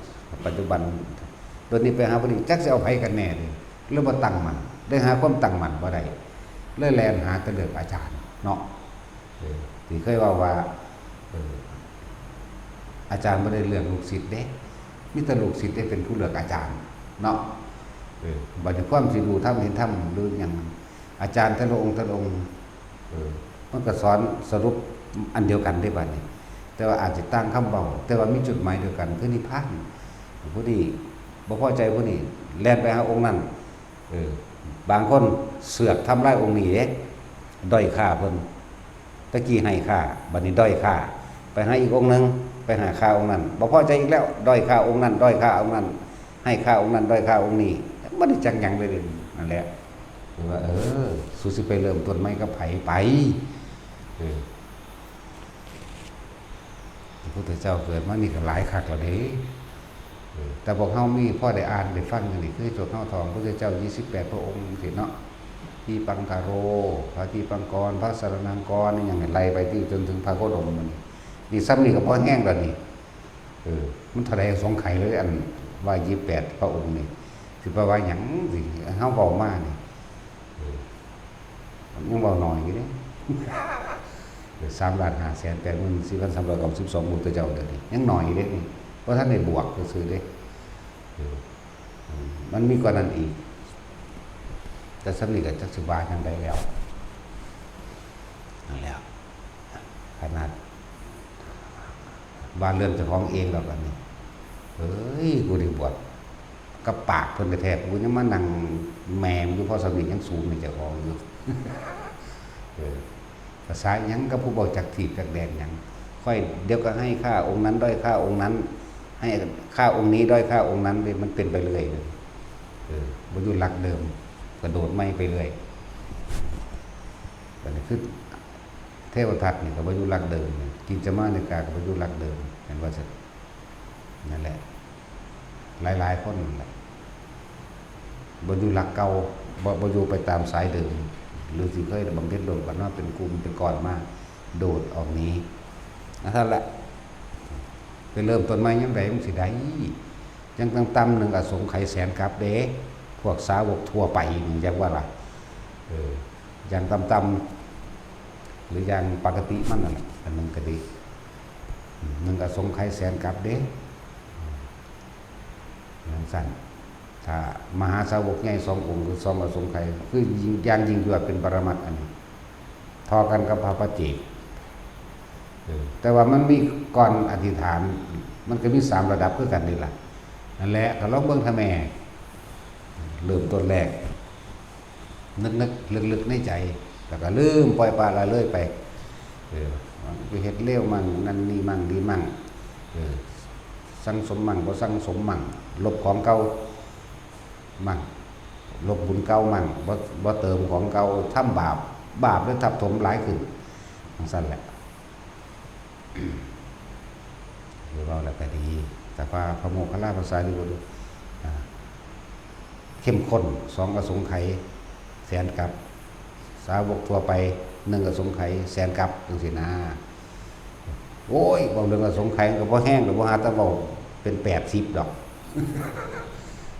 ปัจจุบัน โดดหนีไปหาผู้นี้ จักสิเอาไผกันแน่เลย เลยบ่ตั้งมั่น เลยหาความตั้งมั่นบ่ได้ เลยแล่นหาแต่เลือกอาจารย์เนาะ เออ ที่เคยเว้าว่า เออ อาจารย์บ่ได้เลือกลูกศิษย์เด้ มีแต่ลูกศิษย์ได้เป็นผู้เลือกอาจารย์เนาะ เออ บัดนี้ความสิรู้ธรรมเห็นธรรมหรือหยัง อาจารย์แต่ละองค์แต่ละองค์ เออ มันก็สอนสรุปอันเดียวกันเด้บัดนี้ แต่ว่าอาจจะต่างคำเว้า แต่ว่ามีจุดหมายเดียวกัน คือนิพพาน ผู้นี้บ่พอใจผู้นี้ แล่นไปหาองค์นั้น เออ บางคนเสือกทำลายองค์นี้เด้ ด้อยค่าเพิ่น ตะกี้ให้ค่า บัดนี้ด้อยค่า ไปหาอีกองค์หนึ่ง ไปหาค่าองค์นั้น บ่พอใจอีกแล้ว ด้อยค่าองค์นั้น ด้อยค่าองค์นั้น ให้ค่าองค์นั้น ด้อยค่าองค์นี้ บ่ได้จักหยังเลยเด้ นั่นแหละ คือว่า เออ สูสิไปเริ่มต้นใหม่กับไผ ไป เออ พระพุทธเจ้าเกิดมานี่ก็หลายคักแล้วเด้ เออ แต่พวกเฮามีพอได้อ่านได้ฟังอยู่นี่ คือพวกเฮาท่องพระพุทธเจ้ายี่สิบแปดพระองค์จังซี้เนาะ ทีปังคโร พระทีปังกร พระสรณังคร นี่ยังไล่ไปที่จนถึงพระโคดมมันนี่ นี่ซ้ำนี่ก็พอแฮงแล้วนี่ เออ มันเท่าใดสงไขยเลย อันว่ายี่สิบแปดพระองค์นี่ สิไปว่าหยังสิ เฮาเว้ามานี่ เออ ยังเว้าน้อยอยู่เด้ เออ สามล้านห้าแสนแปดหมื่นสี่พันสามร้อยเก้าสิบสองพุทธเจ้าเดี๋ยวนี้ ยังน้อยอยู่เด้นี่ บ่ทันได้บวกซื่อๆเด้ เออ อืม มันมีกว่านั้นอีก แต่ซ้ำนี่ก็จักสิว่าจั่งใดแล้ว นั่นแหละ ขนาดว่าเรื่องเจ้าของเองดอกอันนี้ เฮ้ย กูได้บวชกับปากเพิ่นแท้ๆ กูยังมานั่งแหมอยู่ พอซ้ำนี่ยังสูงในเจ้าของอยู่ เออ ภาษาหยังกับผู้บ่จักถีบจักแดนหยัง ค่อยเดี๋ยวก็ให้ค่าองค์นั้นด้อยค่าองค์นั้น ให้ค่าองค์นี้ด้อยค่าองค์นั้นเลย มันเป็นไปเรื่อยเลย เออ บ่อยู่หลักเดิม กระโดดใหม่ไปเรื่อย อันนี้คือเทวทัตนี่ก็บ่อยู่หลักเดิม กิจจามานกาก็บ่อยู่หลักเดิม เห็นว่าซั่น นั่นแหละ หลายๆคนนั่นแหละ บ่อยู่หลักเก่า บ่ บ่อยู่ไปตามสายเดิม หรือสิเคยบำเพ็ญร่วมกันมาเป็นกลุ่มเป็นก้อนมา โดดออกหนี อันนั้นแหละ ไปเริ่มต้นใหม่ยามใดมันสิได้ ยังต่ำๆหนึ่งอสงไขยแสนกัปเด้ พวกสาวกทั่วไปนี่ จักว่าล่ะ เออ อย่างต่ำๆ หรืออย่างปกติมันนั่นแหละ อันหนึ่งก็ดี อืม หนึ่งอสงไขยแสนกัปเด้ อืม จั่งซั้น ถ้ามหาสาวกใหญ่สององค์ คือสองอสงไขย คือยิ่ง อย่างยิ่งยวดเป็นปรมัตถ์อันนี้ เท่ากันกับพระปัจเจก เออ แต่ว่ามันมีก่อนอธิษฐาน มันก็มีสามระดับคือกันนี่ล่ะ นั่นแหละ ก็ลองเบิ่งทำแม่ เริ่มต้นแรก นึกๆ ลึกๆ ในใจ แล้วก็ลืม ปล่อยปละละเลยไป เออ ไปเฮ็ดเลวมั่ง นั่นนี่มั่ง ดีมั่ง เออ สั่งสมมั่ง บ่สั่งสมมั่ง ลบของเก่ามั่ง ลบบุญเก่ามั่ง บ่ บ่เติมของเก่า ทำบาป บาปเลยทับถมหลายขึ้น จั่งซั้นแหละ หรือเว้าแล้วก็ดี แต่ว่าพระโมคคัลลาภาษาลิบุตร อ่า เข้มข้น สองอสงไขยแสนกัป สาวกทั่วไป หนึ่งอสงไขยแสนกัป จั่งซี้นะ โอ้ย เว้าเรื่องอสงไขยมันก็บ่แฮงดอก บ่หาแต่เว้าเป็นแปดสิบดอก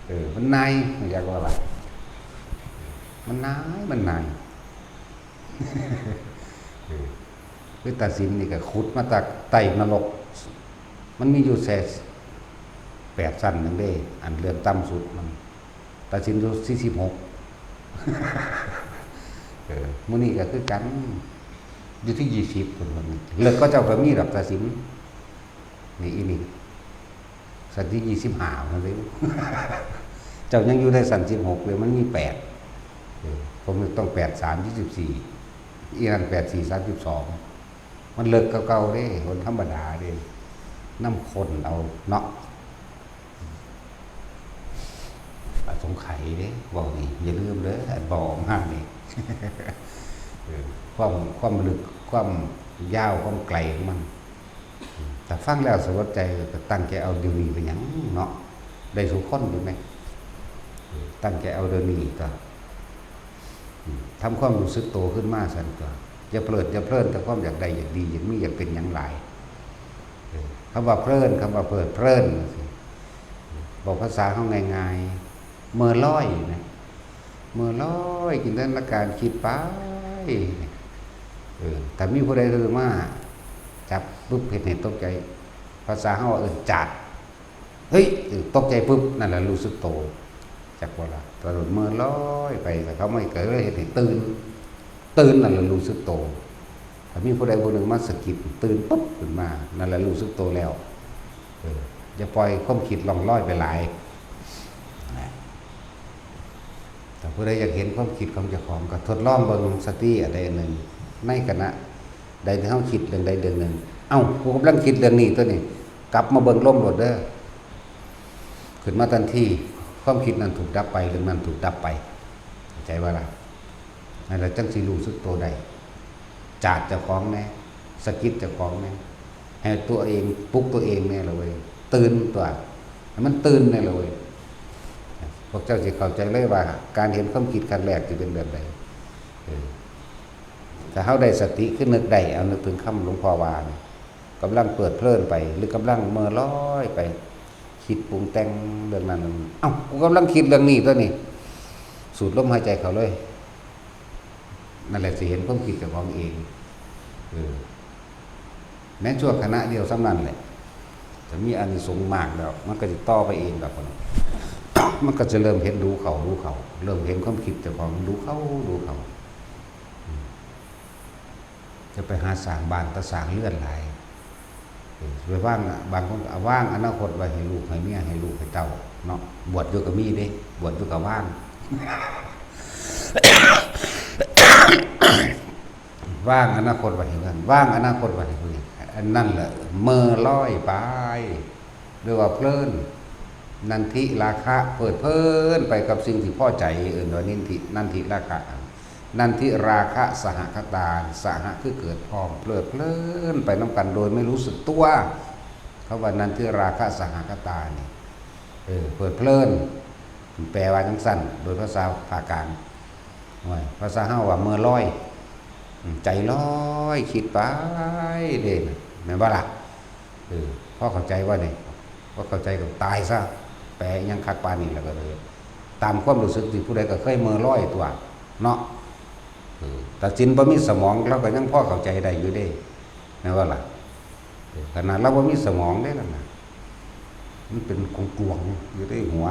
เออ มันนาย อยากว่าล่ะ มันนาย มันนาย เออ คือตาสินนี่ก็ขุดมาจากใต้นรก มันมีอยู่แค่แปดชั้นหนึ่งเด้ อันเรือนต่ำสุดมัน ตาสินอยู่สี่สิบหก เออ มื้อนี้ก็คือกัน อยู่ที่ยี่สิบ เพิ่นว่า เลิกก็เจ้าก็มีดอกตาสิน นี่อีนี่ ชั้นที่ยี่สิบห้านั่นเด้ เจ้ายังอยู่ในชั้นสิบหกเลย มันมีแปด เออ ผมต้องแปดสาม ยี่สิบสี่ อีนั่นแปดสี่ สามสิบสอง โอ้ มันเลิกกว่าเก่าเด้ คนธรรมดาเด้ นำคนเอาเนาะ อสงไขยเด้ เว้านี่อย่าลืมเด้อ อันเว้าออกมานี่ เออ ความ ความลึก ความยาว ความไกลของมัน แต่ฟังแล้วสลดใจ ก็ตั้งใจเอาเดี๋ยวนี้เป็นหยังเนาะ ได้สู่คนอยู่ไหม เออ ตั้งใจเอาเดี๋ยวนี้ก็ อืม ทำความรู้สึกโตขึ้นมาซั่นก็ อย่าเพลิดอย่าเพลินแต่ความอยากได้อยากดีอยากมีอยากเป็นหยังหลาย เออ คำว่าเพลิน คำว่าเพลิดเพลิน บอกภาษาเฮาง่ายๆ เมื่อลอยนะ เมื่อลอยจินตนาการคิดไป เออ ถ้ามีผู้ใดเดินมาจับปุ๊บเฮ็ดให้ตกใจ ภาษาเฮาว่าเอิ้นจาด เฮ้ย เออ ตกใจปุ๊บ นั่นแหละรู้สึกโต จักบ่ล่ะ ตอนเมื่อลอยไป แต่เขาไม่เกิดเฮ็ดให้ตื่น ตื่น นั่นแหละรู้สึกโต ถ้ามีผู้ใดผู้หนึ่งมาสะกิด ตื่นปุ๊บขึ้นมา นั่นแหละรู้สึกโตแล้ว เออ อย่าปล่อยความคิดล่องลอยไปหลายนะ ถ้าผู้ใดอยากเห็นความคิดของเจ้าของ ก็ทดลองเบิ่งสติอันใดอันหนึ่ง ในขณะใดที่เฮาคิดเรื่องใดเรื่องหนึ่ง เอ้า กูกำลังคิดเรื่องนี้ตัวนี้ กลับมาเบิ่งลมโลดเด้อ ขึ้นมาทันที ความคิดนั้นถูกดับไป เรื่องนั้นถูกดับไป เข้าใจบ่ล่ะ นั่นแหละจังสิรู้สึกโตได้ จาดเจ้าของแน่ สะกิดเจ้าของแน่ ให้ตัวเองปลุกตัวเองแน่ละเว้ย ตื่นตัว ให้มันตื่นแน่ละเว้ย พวกเจ้าสิเข้าใจเลยว่า การเห็นความคิดขั้นแรกสิเป็นแบบใด เออ ถ้าเฮาได้สติ คือนึกได้ เอานึกถึงคำหลวงพ่อว่านี่ กำลังเพลิดเพลินไป หรือกำลังเมื่อลอยไป คิดปรุงแต่งเรื่องนั้นเรื่องนี้ เอ้า กูกำลังคิดเรื่องนี้ตัวนี้ สูดลมหายใจเข้าเลย นั่นแหละสิเห็นความคิดเจ้าของเอง เออ แม้ชั่วขณะเดียวส่ำนั้นแหละ จะมีอานิสงส์มากแล้ว มันก็จะต่อไปเองแบบนั้น มันก็จะเริ่มเห็นรู้เข้ารู้เข้า เริ่มเห็นความคิดเจ้าของรู้เข้ารู้เข้า อืม จะไปหาสร้างบ้านแต่สร้างเรือนหลาย เออ ไปวาง บางคนก็เอาวางอนาคตไว้ให้ลูกให้เมีย ให้ลูกให้เต้าเนาะ บวชอยู่ก็มีเด้ บวชอยู่ก็วาง วางอนาคตไว้ให้เพิ่น วางอนาคตไว้ให้เพิ่น อันนั้นแหละเมื่อลอยไป หรือว่าเพลิน นันทิราคะ เพลิดเพลินไปกับสิ่งที่พอใจ เอิ้นว่านินทิ นันทิราคะ นันทิราคะสหคตา สหคือเกิดพร้อม เพลิดเพลินไปนำกันโดยไม่รู้สึกตัว คำว่านันทิราคะสหคตานี่ เออ เพลิดเพลิน แปลว่าจังซั่น โดยภาษาภาคกลาง โอ้ย ภาษาเฮาว่าเมื่อลอย อืม ใจลอยคิดไปเด้ แม่นบ่ล่ะ เออ พอเข้าใจว่านี่ พอเข้าใจก็ตายซะ แปลอิหยังคักปานนี้แล้วก็เลย ตามความรู้สึกที่ผู้ใดก็เคยเมื่อลอยตัวเนาะ เออ แต่จินบ่มีสมอง เราก็ยังพอเข้าใจได้อยู่เด้ แม่นบ่ล่ะ เออ ขนาดเราบ่มีสมองเด้นั่นน่ะ มันเป็นกลวงๆอยู่ในหัว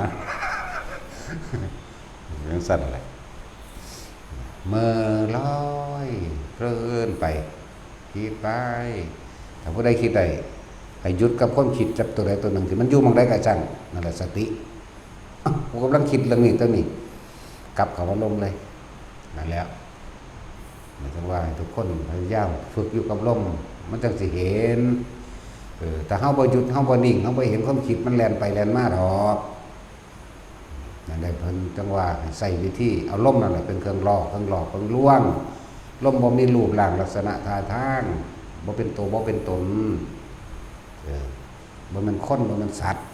จังซั่นแหละ เมื่อลอยเพลินไป คิดไป ถ้าผู้ใดคิดได้ ให้หยุดกับความคิดจักตัวใดตัวหนึ่งที่มันอยู่หม่องใดก็ช่าง นั่นแหละสติ อ้าว กูกำลังคิดเรื่องนี้ตัวนี้ กลับเข้าอารมณ์เลย นั่นแหละ หมายถึงว่าให้ทุกคนพยายามฝึกอยู่กับลม มันจังสิเห็น เออ ถ้าเฮาบ่หยุด เฮาบ่นิ่ง เฮาบ่เห็นความคิดมันแล่นไปแล่นมาดอก นั่นแหละเพิ่นจังว่าให้ใช้วิธีเอาลมนั่นแหละเป็นเครื่องหลอก เครื่องหลอก เครื่องลวง ลมบ่มีรูปร่างลักษณะท่าทาง บ่เป็นตัว บ่เป็นตน เออ บ่แม่นคน บ่แม่นสัตว์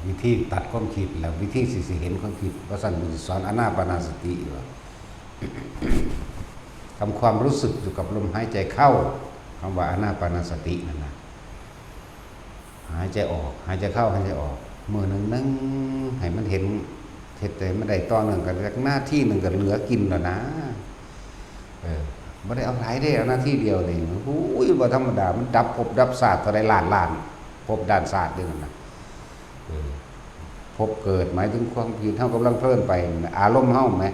วิธีตัดความคิด แล้ววิธีสิ สิเห็นความคิด ว่าซั่น เพิ่นสิสอนอานาปานสติว่า ทำความรู้สึกอยู่กับลมหายใจเข้า คำว่าอานาปานสตินั่นน่ะ หายใจออก หายใจเข้า หายใจออก มื้อหนึ่งนึ่งให้มันเห็น เฮ็ดให้มันได้ต่อเนื่องกันจักนาทีหนึ่งก็เหลือกินแล้วนะ เออ บ่ได้เอาหลายเด้ เอานาทีเดียวนี่ โอ้ย บ่ธรรมดา มันดับภพดับชาติเท่าใดล้านล้านภพล้านชาติเด้นั่นน่ะ เออ ภพเกิดหมายถึงความคิด เฮากำลังเพลินไป อารมณ์เฮาแหม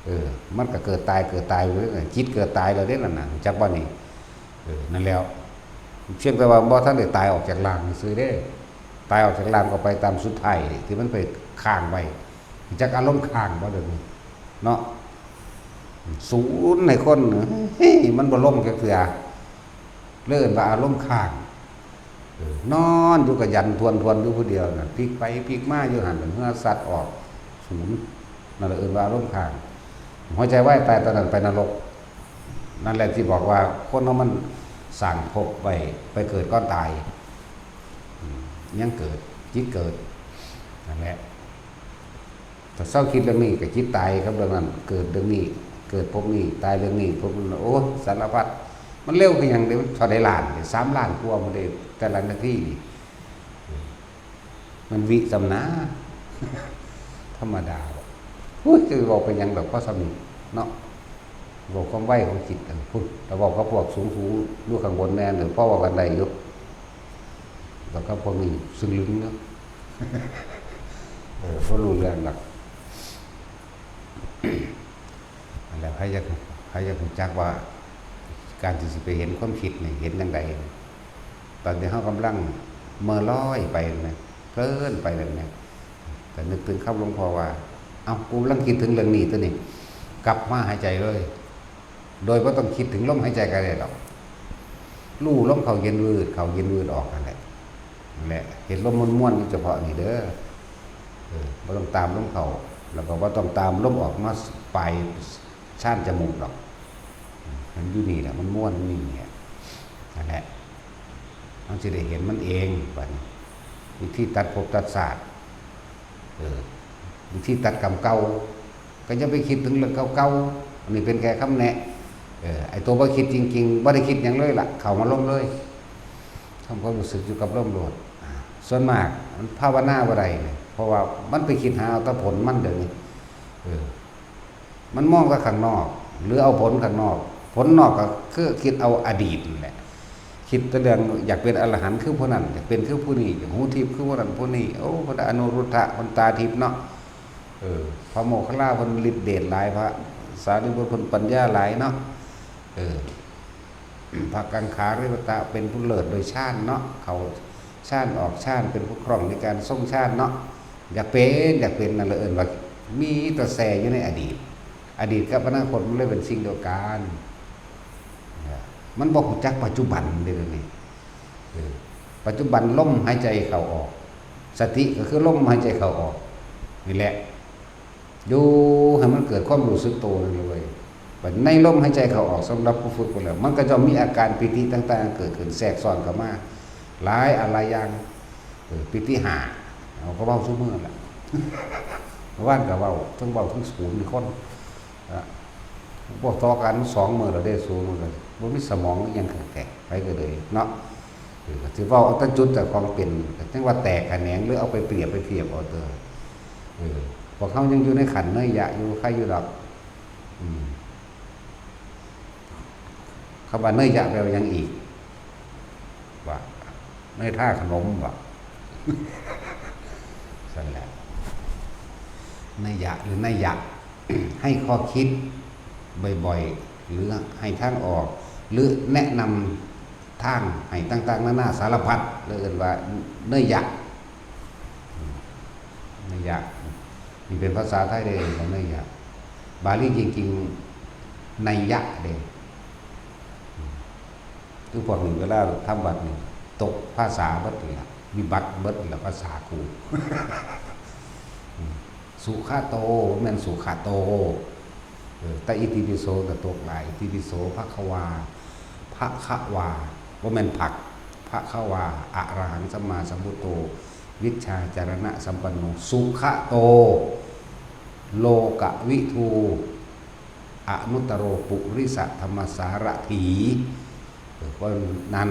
เออ มันก็เกิดตาย เกิดตายอยู่เด้นั่น จิตเกิดตายแล้วเด้นั่นน่ะ จักบ่นี่ เออ นั่นแล้ว เพียงแต่ว่าบ่ทันได้ตายออกจากร่างซื่อเด้ ตายออกจากร่างก็ไปตามสุดท้ายที่มันไปค้างไว้ จักอารมณ์ค้างบ่เดี๋ยวนี้ เนาะ ศูนย์ให้คน เฮ้ย มันบ่ลงจักเทื่อ เลยเอิ้นว่าอารมณ์ค้าง เออ นอนอยู่ก็ยันทวนๆอยู่ผู้เดียวน่ะ พลิกไปพลิกมาอยู่หั่น เฮือสัตว์ออก ศูนย์ นั่นแหละเอิ้นว่าอารมณ์ค้าง หัวใจวายตายตอนนั้นไปนรก นั่นแหละที่บอกว่าคนเฮามันสร้างภพไว้ ไปเกิดก่อนตาย อืม ยังเกิด จิตเกิด นั่นแหละ ถ้าเซาคิดเรื่องนี้ก็จิตตายกับเรื่องนั้น เกิดเรื่องนี้ เกิดภพนี้ ตายเรื่องนี้ ภพนั้น โอ้ สารพัด มันเร็วคือหยังเด้ มันเท่าใดล้านเด้ สามล้านกว่าหมดเด้ แต่ละนาทีนี่ มันวิส่ำนา ธรรมดาบ่ อุ้ย จะเว้าไปหยังดอก พอส่ำนี้เนาะ เว้าความไวของจิต อันพุ้น แต่เว้ากับพวกสูงๆอยู่ข้างบนแม่น หรือพอเว้ากันได้อยู่ แล้วก็พวกนี้ซึ่งลึงเนาะ เออ บ่รู้เรื่องดอก อันแล้วใครอยาก ใครอยากรู้จักว่า การที่สิไปเห็นความคิดนี่เห็นจั่งใด ตอนที่เฮากำลังเมาะลอยไปนะ เพลินไปแบบนี้ แต่นึกถึงคำหลวงพ่อว่า เอ้า กูกำลังคิดถึงเรื่องนี้ตัวนี้ กลับมาหายใจเลย โดยบ่ต้องคิดถึงลมหายใจก็ได้ดอก รู้ลมเข้าเย็นวืด เข้าเย็นวืดออกนั่นแหละ นั่นแหละ เห็นลมม่วนๆอยู่เฉพาะนี่เด้อ เออ บ่ต้องตามลมเข้า แล้วก็บ่ต้องตามลมออกมาปลายชานจมูกดอก มันอยู่นี่แหละ มันม่วนอยู่นี่แหละ นั่นแหละ มันสิได้เห็นมันเอง บัดนี้ วิธีตัดภพตัดชาติ เออ วิธีตัดกรรมเก่า ก็อย่าไปคิดถึงเรื่องเก่าๆ อันนี้เป็นแค่คำแนะ เออ ไอ้ตัวบ่คิดจริงๆ บ่ได้คิดหยังเลยล่ะ เข้ามาลมเลย ทำความรู้สึกอยู่กับลมโลด อ่า ส่วนมากมันภาวนาบ่ได้เนี่ย เพราะว่ามันไปคิดหาเอาแต่ผลมันเดี๋ยวนี้ เออ มันมองแต่ข้างนอก หรือเอาผลข้างนอก ผลนอกก็คือคิดเอาอดีตนั่นแหละ คิดแต่เรื่องอยากเป็นอรหันต์คือผู้นั้น อยากเป็นคือผู้นี้ อยากหูทิพย์คือผู้นั้นผู้นี้ โอ้ พระอนุรุทธะ เพิ่นตาทิพย์เนาะ เออ พระโมคคัลลาเพิ่นฤทธิ์เดชหลาย พระสารีบุตรเพิ่นปัญญาหลายเนาะ เออ พระกังขาริปตะเป็นผู้เลิศโดยฌานเนาะ เข้าฌานออกฌาน เป็นผู้คล่องในการทรงฌานเนาะ อยากเป็น อยากเป็น นั่นเลยเอิ้นว่ามีแต่แช่อยู่ในอดีต อดีตกับอนาคตมันเลยเป็นสิ่งเดียวกัน มันบ่รู้จักปัจจุบันเด้อนี่ เออ ปัจจุบันลมหายใจเข้าออก สติก็คือลมหายใจเข้าออก นี่แหละ อยู่ให้มันเกิดความรู้สึกตัวนั่นเลย บัดในลมหายใจเข้าออก สำหรับผู้ฝึกไปแล้ว มันก็จะมีอาการปีติต่างๆเกิดขึ้นแทรกซ้อนเข้ามา หลายอันหลายอย่าง เออ ปีติห้า เอาก็เว้าซุมื้อละ ว่านก็เว้า ทั้งเว้าทั้งศูนย์คน อ่ะ พวกต่อกันสองมื้อแล้วเด้ ศูนย์มันก็บ่มีสมองอิหยังคักแท้ ไปก็เลยเนาะ เออ ก็สิเว้าเอาแต่จุดเจ้าของเป็น ก็จั่งว่าแตกแขนง หรือเอาไปเปรียบไปเทียบเอาเด้อ เออ พวกเฮายังอยู่ในขั้นเนยยะอยู่ ใครอยู่ดอก อืม คำว่าเนยยะแปลว่าหยังอีก ว่าเนยท่าขนม ว่า ซั่นแหละ เนยยะหรือเนยยะ ให้ข้อคิดบ่อยๆ หรือให้ทางออก หรือแนะนำทางให้ต่างๆนานาสารพัด แล้วเอิ้นว่าเนยยะ เนยยะ นี่เป็นภาษาไทยเด้ เอิ้นว่าเนยยะ บาลีจริงๆ นัยยะเด้ คือพวกนี้เวลาทำวัตถุนี่ ตกภาษาเบิดนี่ล่ะ วิบัติเบิดนี่ล่ะ ภาษากู สุขะโต บ่แม่นสุขะโต เออ แต่อิติปิโสก็ตกหลาย อิติปิโส ภะคะวา ภะคะวา บ่แม่นผัก ภะคะวา อะระหังสัมมาสัมพุทโธ วิชชาจารณะสัมปันโน สุขะโต โลกวิทู อนุตตโรปุริสธรรมสารถี เออ เพราะนั้น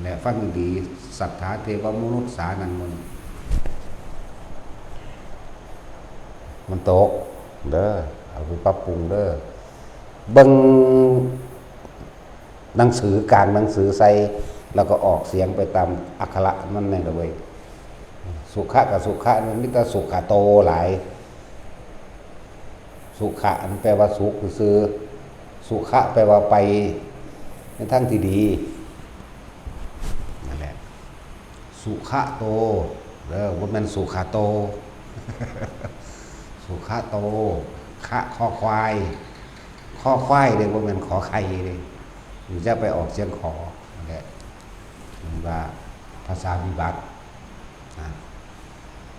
และฟังดีๆ สัทธาเทวมนุษย์สานังมน มันตก เด้อ เอาไปปรับปรุงเด้อ เบิ่งหนังสือกลางหนังสือใส่ แล้วก็ออกเสียงไปตามอักขระมันแน่นอนเว้ย สุขะกับสุขะมันมีแต่สุขะโตหลาย สุขะมันแปลว่าสุขซื่อๆ สุขะแปลว่าไปในทางที่ดี นั่นแหละ สุขะโต เด้อ บ่แม่นสุขะโต สุขะโต คะ คอควาย คอควายเด้ บ่แม่นขอไข่เด้ อย่าไปออกเสียงขอ นั่นแหละ มันว่าภาษาวิบัตินะ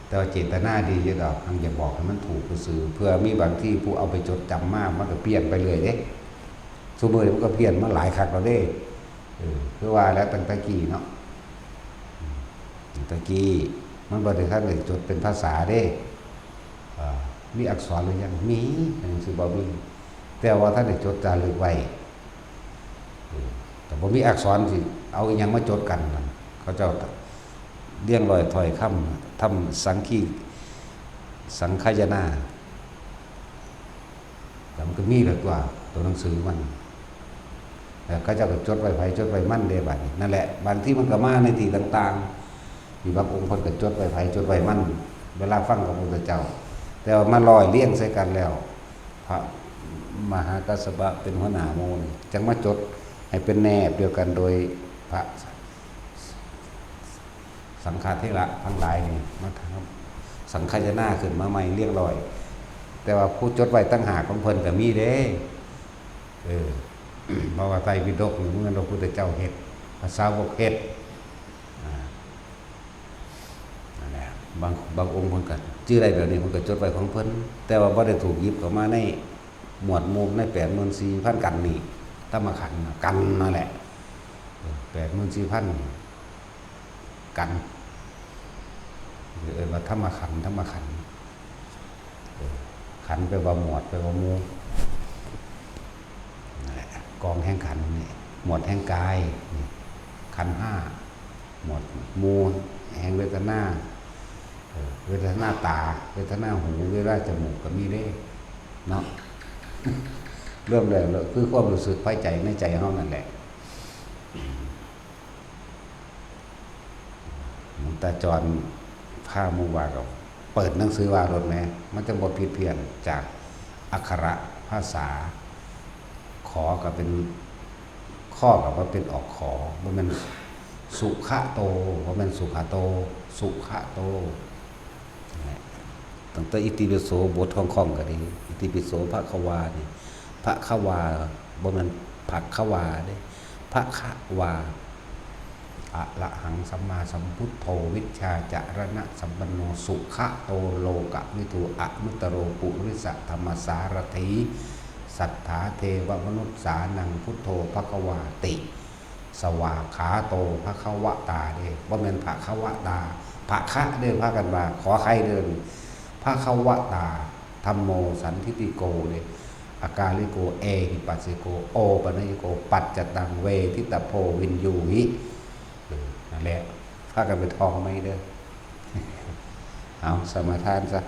แต่ว่าเจตนาดีอยู่ดอก หังอยากบอกให้มันถูกซื่อๆ เพื่อมีบางทีผู้เอาไปจดจำมา มันก็เพี้ยนไปเรื่อยเด้ ซุมื้อนี้มันก็เพี้ยนมาหลายคักแล้วเด้ เออ คือว่าแล้วตั้งแต่กี้เนาะ อืม ตั้งแต่กี้ มันบ่ได้ทันได้จดเป็นภาษาเด้ เอ่อ มีอักษรหรือยัง มี หนังสือบ่มี แต่ว่าทันได้จดจารึกไว้ เออ แต่บ่มีอักษรสิเอาอิหยังมาจดกันนั่น เขาเจ้าเรียงร้อยถ้อยคำ ทำสังคี สังคายนา แล้วมันก็มีแล้วตัว ตัวหนังสือมัน แล้วเขาเจ้าก็จดไว้ไผจดไว้มันเด้บัดนี้ นั่นแหละ บางทีมันก็มาในที่ต่างๆ มีบางองค์เพิ่นก็จดไว้ไผจดไว้มัน เวลาฟังกับพระพุทธเจ้า แต่ว่ามาร้อยเรียงใส่กันแล้ว พระมหากัสสปะเป็นหัวหน้าหมู่นี่ จั่งมาจดให้เป็นแนบเดียวกันโดยพระสังฆเถระทั้งหลายนี่ มาทำสังคายนาขึ้นมาใหม่เรียงร้อย แต่ว่าผู้จดไว้ต่างหากของเพิ่นก็มีเด้ เออ เพราะว่าไตรปิฎกนี่มันพระพุทธเจ้าเฮ็ด พระสาวกเฮ็ด อ่า นั่นแหละ บาง บางองค์เพิ่นก็ชื่อได้แบบนี้ เพิ่นก็จดไว้ของเพิ่น แต่ว่าบ่ได้ถูกหยิบเข้ามาในหมวดหมู่ในแปดหมื่นสี่พันกันนี่ ธรรมขันธ์นะ กันนั่นแหละ เออ แปดหมื่นสี่พันกัน เอิ้นว่าธรรมขันธ์ ธรรมขันธ์ เออ ขันธ์แปลว่าหมวด แปลว่าหมู่ นั่นแหละ กองแห่งขันธ์นี่ หมวดแห่งกายนี่ ขันธ์ห้า หมวดหมู่แห่งเวทนา เออ เวทนาตา เวทนาหู เวทนาจมูกก็มีเด้ เนาะ เริ่มแรกเลยคือความรู้สึกภายใจในใจเฮานั่นแหละ หลวงตาจรพาหมู่ว่าก็เปิดหนังสือว่าโลดแหม มันจั่งบ่ผิดเพี้ยนจากอักขระภาษา ขอก็เป็น ข้อก็บ่เป็นออกขอ บ่แม่นสุขะโต บ่แม่นสุขะโต สุขะโต ตั้งแต่อิติปิโสบทของข้องก็ดี อิติปิโสภะคะวานี่ ภะคะวา บ่แม่นผักคะวาเด้ ภะคะวา อะระหังสัมมาสัมพุทโธ วิชชาจารณะสัมปันโน สุขะโตโลกวิทู อนุตตโรปุริสะธรรมสารถี สัทธาเทวมนุสสานัง พุทโธภะคะวาติ สวากขาโตภะคะวะตาเด้ บ่แม่นภะคะวะตา ภะคะเด้ พากันว่า ขอไข่เด้อ ภะคะวะตา ธัมโมสันทิฏฐิโกเด้ อากาลิโก เอหิปัสสิโก โอปัญญิโก ปัจจตังเวทิตาโพวินยูหิ เออ นั่นแหละ พากันไปท่องใหม่เด้อ เอา สมาทานซะ